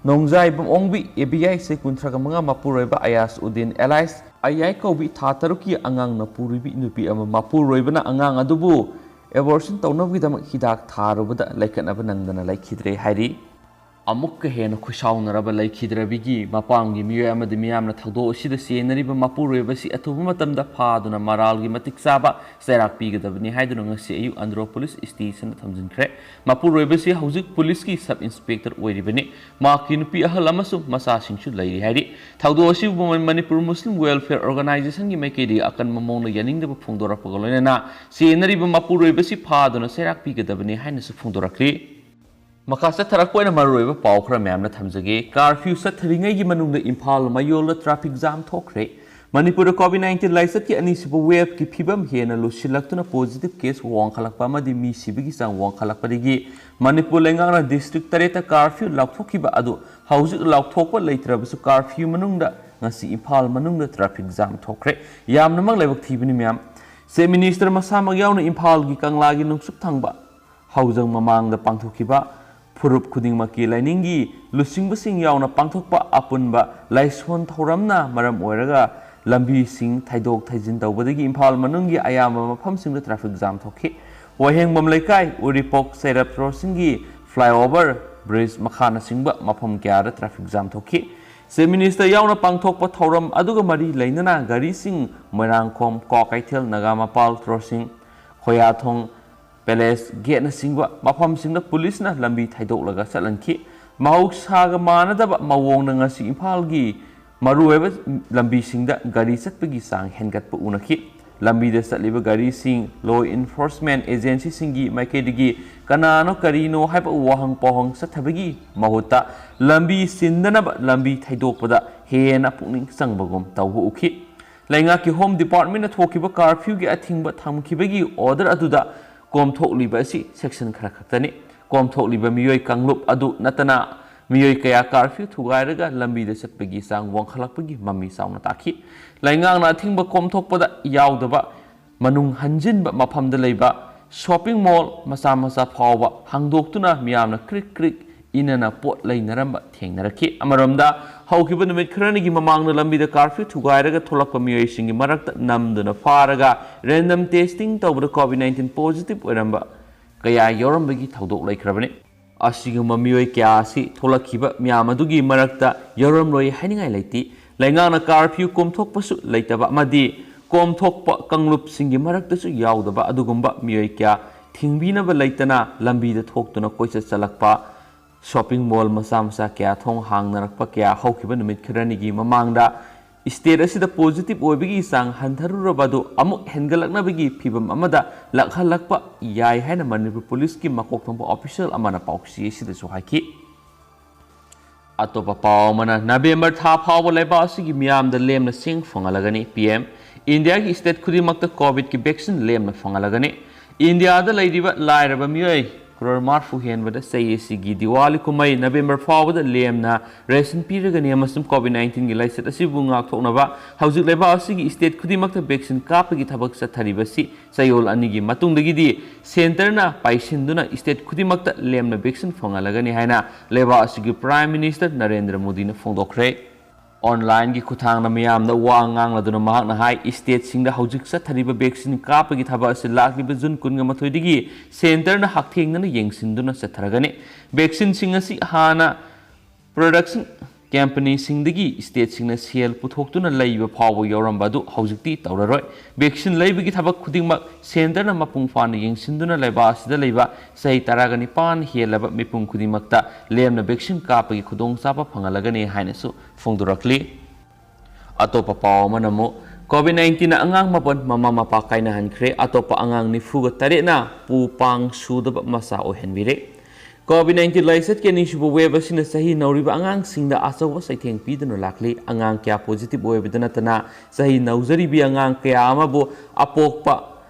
ꯅꯣꯡꯖꯥꯏꯕꯝ ꯑꯣꯡꯕꯤ ꯑꯦꯕꯤꯌꯥꯏ ꯆꯍꯤ ꯀꯨꯟꯊ꯭ꯔꯥꯒ ꯃꯉꯥ ꯃꯄꯨꯔꯣꯏꯕ ꯑꯌꯥꯁ ꯎꯗꯤꯟ ꯑꯦꯂꯥꯏꯁ ꯑꯌꯥꯏ ꯀꯧꯕꯤ ꯊꯥ ꯇꯔꯨꯛꯀꯤ ꯑꯉꯥꯡ ꯅꯄꯨꯔꯤꯕꯤ ꯅꯨꯄꯤ ꯑꯃ ꯃꯄꯨꯔꯣꯏꯕꯅ ꯑꯉꯥꯡ ꯑꯗꯨꯕꯨ ꯑꯦꯕꯣꯔꯁꯟ ꯇꯧꯅꯕꯒꯤꯗꯃꯛ ꯍꯤꯗꯥꯛ ꯊꯥꯔꯨꯕꯗ ꯂꯩꯈꯠꯅꯕ ꯅꯪꯗꯅ ꯂꯩꯈꯤꯗ꯭ꯔꯦ ꯍꯥꯏꯔꯤ꯫ ꯑꯃꯨꯛꯀ ꯍꯦꯟꯅ ꯈꯣꯏꯁꯥꯎꯅꯔꯕ ꯂꯩꯈꯤꯗ꯭ꯔꯕꯤꯒꯤ ꯃꯄꯥꯝꯒꯤ ꯃꯤꯑꯣꯏ ꯑꯃꯗꯤ ꯃꯤꯌꯥꯝꯅ ꯊꯧꯗꯣꯛ ꯑꯁꯤꯗ ꯆꯦꯟꯅꯔꯤꯕ ꯃꯄꯨꯔꯣꯏꯕꯁꯤ ꯑꯊꯨꯕ ꯃꯇꯝꯗ ꯐꯥꯗꯨꯅ ꯃꯔꯥꯜꯒꯤ ꯃꯇꯤꯛ ꯆꯥꯕ ꯆꯩꯔꯥꯛ ꯄꯤꯒꯗꯕꯅꯤ ꯍꯥꯏꯗꯨꯅ ꯉꯁꯤ ꯑꯌꯨꯛ ꯑꯟꯗ꯭ꯔꯣ ꯄꯨꯂꯤꯁ ꯁ꯭ꯇꯦꯁꯟꯗ ꯊꯝꯖꯤꯟꯈ꯭ꯔꯦ꯫ ꯃꯄꯨꯔꯣꯏꯕꯁꯤ ꯍꯧꯖꯤꯛ ꯄꯨꯂꯤꯁꯀꯤ ꯁꯕ ꯏꯟꯁꯄꯦꯛꯇꯔ ꯑꯣꯏꯔꯤꯕꯅꯤ꯫ ꯃꯍꯥꯛꯀꯤ ꯅꯨꯄꯤ ꯑꯍꯜ ꯑꯃꯁꯨꯡ ꯃꯆꯥꯁꯤꯡꯁꯨ ꯂꯩꯔꯤ ꯍꯥꯏꯔꯤ꯫ ꯊꯧꯗꯣꯛ ꯑꯁꯤꯕꯨ ꯃꯅꯤꯄꯨꯔ ꯃꯨꯁꯂꯤꯝ ꯋꯦꯜꯐꯤꯌꯔ ꯑꯣꯔꯒꯅꯥꯏꯖꯦꯁꯟꯒꯤ ꯃꯥꯏꯀꯩꯗꯒꯤ ꯑꯀꯟꯕ ꯃꯑꯣꯡꯗ ꯌꯥꯅꯤꯡꯗꯕ ꯐꯣꯡꯗꯣꯔꯛꯄꯒ ꯂꯣꯏꯅꯅ ꯆꯦꯟꯅꯔꯤꯕ ꯃꯄꯨꯔꯣꯏꯕꯁꯤ ꯐꯥꯗꯨꯅ ꯆꯩꯔꯥꯛ ꯄꯤꯒꯗꯕꯅꯤ ꯍꯥꯏꯅꯁꯨ ꯐꯣꯡꯗꯣꯔꯛꯈ꯭ꯔꯤ꯫ ꯃꯈꯥ ꯆꯠꯊꯔꯛꯄ ꯑꯣꯏꯅ ꯃꯔꯨꯑꯣꯏꯕ ꯄꯥꯎ ꯈꯔ ꯃꯌꯥꯝꯅ ꯊꯝꯖꯒꯦ꯫ ꯀꯥꯔꯐ꯭ꯌꯨ ꯆꯠꯊꯔꯤꯉꯩꯒꯤ ꯃꯅꯨꯡꯗ ꯏꯝꯐꯥꯜ ꯃꯌꯣꯜꯗ ꯇ꯭ꯔꯥꯐꯤꯛ ꯖꯥꯝ ꯊꯣꯛꯈ꯭ꯔꯦ꯫ ꯃꯅꯤꯄꯨꯔꯗ ꯀꯣꯚꯤꯗ ꯅꯥꯏꯟꯇꯤꯟ ꯂꯥꯏꯆꯠꯀꯤ ꯑꯅꯤꯁꯨꯕ ꯋꯦꯕꯀꯤ ꯐꯤꯕꯝ ꯍꯦꯟꯅ ꯂꯨꯁꯤꯜꯂꯛꯇꯨꯅ ꯄꯣꯖꯤꯇꯤꯚ ꯀꯦꯁ ꯋꯥꯡꯈꯠꯂꯛꯄ ꯑꯃꯗꯤ ꯃꯤ ꯁꯤꯕꯒꯤ ꯆꯥꯡ ꯋꯥꯡꯈꯠꯂꯛꯄꯗꯒꯤ ꯃꯅꯤꯄꯨꯔ ꯂꯩꯉꯥꯛꯅ ꯗꯤꯁꯇ꯭ꯔꯤꯛ ꯇꯔꯦꯠꯇ ꯀꯥꯔꯐ꯭ꯌꯨ ꯂꯥꯎꯊꯣꯛꯈꯤꯕ ꯑꯗꯨ ꯍꯧꯖꯤꯛ ꯂꯥꯎꯊꯣꯛꯄ ꯂꯩꯇ꯭ꯔꯕꯁꯨ ꯀꯥꯔꯐ꯭ꯌꯨ ꯃꯅꯨꯡꯗ ꯉꯁꯤ ꯏꯝꯐꯥꯜ ꯃꯅꯨꯡꯗ ꯇ꯭ꯔꯥꯐꯤꯛ ꯖꯥꯝ ꯊꯣꯛꯈ꯭ꯔꯦ꯫ ꯌꯥꯝꯅꯃꯛ ꯂꯥꯏꯕꯛ ꯊꯤꯕꯅꯤ ꯃꯌꯥꯝ꯫ ꯆꯤꯐ ꯃꯤꯅꯤꯁꯇꯔ ꯃꯁꯥꯃꯛ ꯌꯥꯎꯅ ꯏꯝꯐꯥꯜꯒꯤ ꯀꯪꯂꯥꯒꯤ ꯅꯣꯡꯆꯨꯞ ꯊꯪꯕ ꯍꯧꯖꯪ ꯃꯃꯥꯡꯗ ꯄꯥꯡꯊꯣꯛꯈꯤꯕ ꯐꯨꯔꯨꯞ ꯈꯨꯗꯤꯡꯃꯛꯀꯤ ꯂꯥꯏꯅꯤꯡꯒꯤ ꯂꯨꯆꯤꯡꯕꯁꯤꯡ ꯌꯥꯎꯅ ꯄꯥꯡꯊꯣꯛꯄ ꯑꯄꯨꯟꯕ ꯂꯥꯏꯁꯣꯟ ꯊꯧꯔꯝꯅ ꯃꯔꯝ ꯑꯣꯏꯔꯒ ꯂꯝꯕꯤꯁꯤꯡ ꯊꯩꯗꯣꯛ ꯊꯩꯖꯤꯟ ꯇꯧꯕꯗꯒꯤ ꯏꯝꯐꯥꯜ ꯃꯅꯨꯡꯒꯤ ꯑꯌꯥꯝꯕ ꯃꯐꯝꯁꯤꯡꯗ ꯇ꯭ꯔꯥꯐꯤꯛ ꯖꯥꯝ ꯊꯣꯛꯈꯤ꯫ ꯋꯥꯍꯦꯡꯕꯝ ꯂꯩꯀꯥꯏ, ꯎꯔꯤꯄꯣꯛ, ꯁꯩꯔꯞ ꯔꯣꯗꯁꯤꯡꯒꯤ ꯐ꯭ꯂꯥꯏꯑꯣꯚꯔ, ꯕ꯭ꯔꯤꯖ ꯃꯈꯥꯅꯆꯤꯡꯕ ꯃꯐꯝ ꯀꯌꯥꯗ ꯇ꯭ꯔꯥꯐꯤꯛ ꯖꯥꯝ ꯊꯣꯛꯈꯤ꯫ ꯆꯤꯐ ꯃꯤꯅꯤꯁꯇꯔ ꯌꯥꯎꯅ ꯄꯥꯡꯊꯣꯛꯄ ꯊꯧꯔꯝ ꯑꯗꯨꯒ ꯃꯔꯤ ꯂꯩꯅꯅ ꯒꯥꯔꯤꯁꯤꯡ ꯃꯣꯏꯔꯥꯡꯈꯣꯝ, ꯀ꯭ꯋꯥꯀꯩꯊꯦꯜ, ꯅꯒꯥꯃꯄꯥꯜ ꯀ꯭ꯔꯣꯁꯤꯡ, ꯈꯣꯌꯥꯊꯣꯡ ꯄꯦꯂꯦꯁ ꯒꯦꯠꯅꯆꯤꯡꯕ ꯃꯐꯝꯁꯤꯡꯗ ꯄꯨꯂꯤꯁꯅ ꯂꯝꯕꯤ ꯊꯩꯗꯣꯛꯂꯒ ꯆꯠꯍꯟꯈꯤ꯫ ꯃꯍꯧꯁꯥꯒ ꯃꯥꯟꯅꯗꯕ ꯃꯑꯣꯡꯗ ꯉꯁꯤ ꯏꯝꯐꯥꯜꯒꯤ ꯃꯔꯨꯑꯣꯏꯕ ꯂꯝꯕꯤꯁꯤꯡꯗ ꯒꯥꯔꯤ ꯆꯠꯄꯒꯤ ꯆꯥꯡ ꯍꯦꯟꯒꯠꯄ ꯎꯅꯈꯤ꯫ ꯂꯝꯕꯤꯗ ꯆꯠꯂꯤꯕ ꯒꯥꯔꯤꯁꯤꯡ, ꯂꯣ ꯏꯟꯐꯣꯔꯁꯃꯦꯟ ꯑꯦꯖꯦꯟꯁꯤꯁꯤꯡꯒꯤ ꯃꯥꯏꯀꯩꯗꯒꯤ ꯀꯅꯥꯅꯣ ꯀꯔꯤꯅꯣ ꯍꯥꯏꯕ ꯋꯥꯍꯪ ꯄꯥꯎꯍꯪ ꯆꯠꯊꯕꯒꯤ ꯃꯍꯨꯠꯇ ꯂꯝꯕꯤ ꯁꯤꯟꯗꯅꯕ ꯂꯝꯕꯤ ꯊꯩꯗꯣꯛꯄꯗ ꯍꯦꯟꯅ ꯄꯨꯛꯅꯤꯡ ꯆꯪꯕꯒꯨꯝ ꯇꯧꯕ ꯎꯈꯤ꯫ ꯂꯩꯉꯥꯛꯀꯤ ꯍꯣꯝ ꯗꯤꯄꯥꯔꯠꯃꯦꯟꯅ ꯊꯣꯛꯈꯤꯕ ꯀꯥꯔꯐ꯭ꯌꯨꯒꯤ ꯑꯊꯤꯡꯕ ꯊꯝꯈꯤꯕꯒꯤ ꯑꯣꯔꯗꯔ ꯑꯗꯨꯗ ꯀꯣꯝꯊꯣꯛꯂꯤꯕ ꯑꯁꯤ ꯁꯦꯛꯁꯟ ꯈꯔ ꯈꯛꯇꯅꯤ꯫ ꯀꯣꯝꯊꯣꯛꯂꯤꯕ ꯃꯤꯑꯣꯏ ꯀꯥꯡꯂꯨꯞ ꯑꯗꯨ ꯅꯠꯇꯅ ꯃꯤꯑꯣꯏ ꯀꯌꯥ ꯀꯥꯔꯐ꯭ꯌꯨ ꯊꯨꯒꯥꯏꯔꯒ ꯂꯝꯕꯤꯗ ꯆꯠꯄꯒꯤ ꯆꯥꯡ ꯋꯥꯡꯈꯠꯂꯛꯄꯒꯤ ꯃꯃꯤ ꯆꯥꯎꯅ ꯇꯥꯈꯤ꯫ ꯂꯩꯉꯥꯛꯅ ꯑꯊꯤꯡꯕ ꯀꯣꯝꯊꯣꯛꯄꯗ ꯌꯥꯎꯗꯕ ꯃꯅꯨꯡ ꯍꯟꯖꯤꯟꯕ ꯃꯐꯝꯗ ꯂꯩꯕ ꯁꯣꯞꯄꯤꯡ ꯃꯣꯜ ꯃꯆꯥ ꯃꯆꯥ ꯐꯥꯎꯕ ꯍꯥꯡꯗꯣꯛꯇꯨꯅ ꯃꯤꯌꯥꯝꯅ ꯀ꯭ꯔꯤꯛ ꯀ꯭ꯔꯤꯛ ꯏꯅꯅ ꯄꯣꯠ ꯂꯩꯅꯔꯝꯕ ꯊꯦꯡꯅꯔꯛꯈꯤ꯫ ꯑꯃꯔꯣꯝꯗ, ꯍꯧꯈꯤꯕ ꯅꯨꯃꯤꯠ ꯈꯔꯅꯤꯒꯤ ꯃꯃꯥꯡꯗ ꯂꯝꯕꯤꯗ ꯀꯥꯔꯐ꯭ꯌꯨ ꯊꯨꯒꯥꯏꯔꯒ ꯊꯣꯛꯂꯛꯄ ꯃꯤꯑꯣꯏꯁꯤꯡꯒꯤ ꯃꯔꯛꯇ ꯅꯝꯗꯨꯅ ꯐꯥꯔꯒ ꯔꯦꯟꯗꯝ ꯇꯦꯁꯇꯤꯡ ꯇꯧꯕꯗ ꯀꯣꯚꯤꯗ ꯅꯥꯏꯟꯇꯤꯟ ꯄꯣꯖꯤꯇꯤꯚ ꯑꯣꯏꯔꯝꯕ ꯀꯌꯥ ꯌꯥꯎꯔꯝꯕꯒꯤ ꯊꯧꯗꯣꯛ ꯂꯩꯈ꯭ꯔꯕꯅꯤ꯫ ꯑꯁꯤꯒꯨꯝꯕ ꯃꯤꯑꯣꯏ ꯀꯌꯥ ꯑꯁꯤ ꯊꯣꯛꯂꯛꯈꯤꯕ ꯃꯤꯌꯥꯝ ꯑꯗꯨꯒꯤ ꯃꯔꯛꯇ ꯌꯥꯎꯔꯝꯂꯣꯏ ꯍꯥꯏꯅꯤꯡꯉꯥꯏ ꯂꯩꯇꯦ꯫ ꯂꯩꯉꯥꯛꯅ ꯀꯥꯔꯐ꯭ꯌꯨ ꯀꯣꯝꯊꯣꯛꯄꯁꯨ ꯂꯩꯇꯕ ꯑꯃꯗꯤ ꯀꯣꯝꯊꯣꯛꯄ ꯀꯥꯡꯂꯨꯞꯁꯤꯡꯒꯤ ꯃꯔꯛꯇꯁꯨ ꯌꯥꯎꯗꯕ ꯑꯗꯨꯒꯨꯝꯕ ꯃꯤꯑꯣꯏ ꯀꯌꯥ ꯊꯤꯡꯕꯤꯅꯕ ꯂꯩꯇꯅ ꯂꯝꯕꯤꯗ ꯊꯣꯛꯇꯨꯅ ꯀꯣꯏꯆꯠ ꯆꯠꯂꯛꯄ, ꯁꯣꯞꯄꯤꯡ ꯃꯣꯜ ꯃꯆꯥ ꯃꯆꯥ ꯀꯌꯥ ꯊꯣꯡ ꯍꯥꯡꯅꯔꯛꯄ ꯀꯌꯥ ꯍꯧꯈꯤꯕ ꯅꯨꯃꯤꯠ ꯈꯔꯅꯤꯒꯤ ꯃꯃꯥꯡꯗ ꯁ꯭ꯇꯦꯠ ꯑꯁꯤꯗ ꯄꯣꯖꯤꯇꯤꯚ ꯑꯣꯏꯕꯒꯤ ꯆꯥꯡ ꯍꯟꯊꯔꯨꯔꯕ ꯑꯗꯨ ꯑꯃꯨꯛ ꯍꯦꯟꯒꯠꯂꯛꯅꯕꯒꯤ ꯐꯤꯚꯝ ꯑꯃꯗ ꯂꯥꯛꯍꯜꯂꯛꯄ ꯌꯥꯏ ꯍꯥꯏꯅ ꯃꯅꯤꯄꯨꯔ ꯄꯨꯂꯤꯁꯀꯤ ꯃꯀꯣꯛ ꯊꯣꯡꯕ ꯑꯣꯐꯤꯁꯤꯌꯦꯜ ꯑꯃꯅ ꯄꯥꯎꯆꯦ ꯑꯁꯤꯗꯁꯨ ꯍꯥꯏꯈꯤ꯫ ꯑꯇꯣꯞꯄ ꯄꯥꯎ ꯑꯃꯅ, ꯅꯕꯦꯝꯕꯔ ꯊꯥ ꯐꯥꯎꯕ ꯂꯩꯕꯥꯛ ꯑꯁꯤꯒꯤ ꯃꯤꯌꯥꯝꯗ ꯂꯦꯝꯅ ꯁꯦꯡ ꯐꯪꯍꯜꯂꯒꯅꯤ꯫ ꯄꯤ ꯑꯦꯝ, ꯏꯟꯗꯤꯌꯥꯒꯤ ꯁ꯭ꯇꯦꯠ ꯈꯨꯗꯤꯡꯃꯛꯇ ꯀꯣꯚꯤꯗꯀꯤ ꯚꯦꯛꯁꯤꯟ ꯂꯦꯝꯅ ꯐꯪꯍꯜꯂꯒꯅꯤ꯫ ꯏꯟꯗꯤꯌꯥꯗ ꯂꯩꯔꯤꯕ ꯂꯥꯏꯔꯕ ꯃꯤꯑꯣꯏ ꯀ꯭ꯔꯣꯔ ꯃꯔꯤꯐꯨ ꯍꯦꯟꯕꯗ ꯆꯍꯤ ꯑꯁꯤꯒꯤ ꯗꯤꯋꯥꯂꯤ ꯀꯨꯝꯍꯩ ꯅꯕꯦꯝꯕꯔ ꯐꯥꯎꯕꯗ ꯂꯦꯝꯅ ꯔꯦꯁꯟ ꯄꯤꯔꯒꯅꯤ ꯑꯃꯁꯨꯡ ꯀꯣꯚꯤꯗ ꯅꯥꯏꯟꯇꯤꯟꯒꯤ ꯂꯥꯏꯆꯠ ꯑꯁꯤꯕꯨ ꯉꯥꯛꯊꯣꯛꯅꯕ ꯍꯧꯖꯤꯛ ꯂꯩꯕꯥꯛ ꯑꯁꯤꯒꯤ ꯁ꯭ꯇꯦꯠ ꯈꯨꯗꯤꯡꯃꯛꯇ ꯚꯦꯛꯁꯤꯟ ꯀꯥꯞꯄꯒꯤ ꯊꯕꯛ ꯆꯠꯊꯔꯤꯕꯁꯤ ꯆꯌꯣꯜ ꯑꯅꯤꯒꯤ ꯃꯇꯨꯡꯗꯒꯤꯗꯤ ꯁꯦꯟꯇꯔꯅ ꯄꯥꯏꯁꯤꯟꯗꯨꯅ ꯁ꯭ꯇꯦꯠ ꯈꯨꯗꯤꯡꯃꯛꯇ ꯂꯦꯝꯅ ꯚꯦꯛꯁꯤꯟ ꯐꯪꯍꯜꯂꯒꯅꯤ ꯍꯥꯏꯅ ꯂꯩꯕꯥꯛ ꯑꯁꯤꯒꯤ ꯄ꯭ꯔꯥꯏꯝ ꯃꯤꯅꯤꯁꯇꯔ ꯅꯔꯦꯟꯗ꯭ꯔ ꯃꯣꯗꯤꯅ ꯐꯣꯡꯗꯣꯛꯈ꯭ꯔꯦ꯫ ꯑꯣꯟꯂꯥꯏꯟꯒꯤ ꯈꯨꯠꯊꯥꯡꯗ ꯃꯤꯌꯥꯝꯗ ꯋꯥ ꯉꯥꯡꯂꯗꯨꯅ ꯃꯍꯥꯛꯅ ꯍꯥꯏ, ꯁ꯭ꯇꯦꯠꯁꯤꯡꯗ ꯍꯧꯖꯤꯛ ꯆꯠꯊꯔꯤꯕ ꯚꯦꯛꯁꯤꯟ ꯀꯥꯞꯄꯒꯤ ꯊꯕꯛ ꯑꯁꯤ ꯂꯥꯛꯂꯤꯕ ꯖꯨꯟ ꯀꯨꯟꯒ ꯃꯥꯊꯣꯏꯗꯒꯤ ꯁꯦꯟꯇꯔꯅ ꯍꯛꯊꯦꯡꯅꯅ ꯌꯦꯡꯁꯤꯟꯗꯨꯅ ꯆꯠꯊꯔꯒꯅꯤ꯫ ꯚꯦꯛꯁꯤꯟꯁꯤꯡ ꯑꯁꯤ ꯍꯥꯟꯅ ꯄ꯭ꯔꯗꯛꯁꯟ ꯀꯝꯄꯅꯤꯁꯤꯡꯗꯒꯤ ꯁ꯭ꯇꯦꯠꯁꯤꯡꯅ ꯁꯦꯜ ꯄꯨꯊꯣꯛꯇꯨꯅ ꯂꯩꯕ ꯐꯥꯎꯕ ꯌꯥꯎꯔꯝꯕ ꯑꯗꯨ ꯍꯧꯖꯤꯛꯇꯤ ꯇꯧꯔꯔꯣꯏ꯫ ꯚꯦꯛꯁꯤꯟ ꯂꯩꯕꯒꯤ ꯊꯕꯛ ꯈꯨꯗꯤꯡꯃꯛ ꯁꯦꯟꯇꯔꯅ ꯃꯄꯨꯡ ꯐꯥꯅ ꯌꯦꯡꯁꯤꯟꯗꯨꯅ ꯂꯩꯕꯥꯛ ꯑꯁꯤꯗ ꯂꯩꯕ ꯆꯍꯤ ꯇꯔꯥꯒ ꯅꯤꯄꯥꯟ ꯍꯦꯜꯂꯕ ꯃꯤꯄꯨꯝ ꯈꯨꯗꯤꯡꯃꯛꯇ ꯂꯦꯝꯅ ꯚꯦꯛꯁꯤꯟ ꯀꯥꯞꯄꯒꯤ ꯈꯨꯗꯣꯡꯆꯥꯕ ꯐꯪꯍꯜꯂꯒꯅꯤ ꯍꯥꯏꯅꯁꯨ ꯐꯣꯡꯗꯣꯔꯛꯂꯤ꯫ ꯑꯇꯣꯞꯄ ꯄꯥꯎ ꯑꯃꯅ ꯑꯃꯨꯛ, ꯀꯣꯚꯤꯗ ꯅꯥꯏꯟꯇꯤꯟꯅ ꯑꯉꯥꯡ ꯃꯥꯄꯟ ꯃꯃꯥ ꯃꯄꯥ ꯀꯥꯏꯅꯍꯟꯈ꯭ꯔꯦ꯫ ꯑꯇꯣꯞꯄ ꯑꯉꯥꯡ ꯅꯤꯐꯨꯒ ꯇꯔꯦꯠꯅ ꯄꯨ ꯄꯥꯡ ꯁꯨꯗꯕ ꯃꯆꯥ ꯑꯣꯏꯍꯟꯕꯤꯔꯦ꯫ ꯀꯣꯚꯤꯗ ꯅꯥꯏꯟꯇꯤꯟ ꯂꯥꯏꯆꯠꯀꯤ ꯑꯅꯤꯁꯨꯕ ꯋꯦꯕ ꯑꯁꯤꯅ ꯆꯍꯤ ꯅꯧꯔꯤꯕ ꯑꯉꯥꯡꯁꯤꯡꯗ ꯑꯆꯧꯕ ꯆꯩꯊꯦꯡ ꯄꯤꯗꯨꯅ ꯂꯥꯛꯂꯤ꯫ ꯑꯉꯥꯡ ꯀꯌꯥ ꯄꯣꯖꯤꯇꯤꯚ ꯑꯣꯏꯕꯗ ꯅꯠꯇꯅ ꯆꯍꯤ ꯅꯧꯖꯔꯤꯕꯤ ꯑꯉꯥꯡ ꯀꯌꯥ ꯑꯃꯕꯨ ꯑꯄꯣꯛꯄ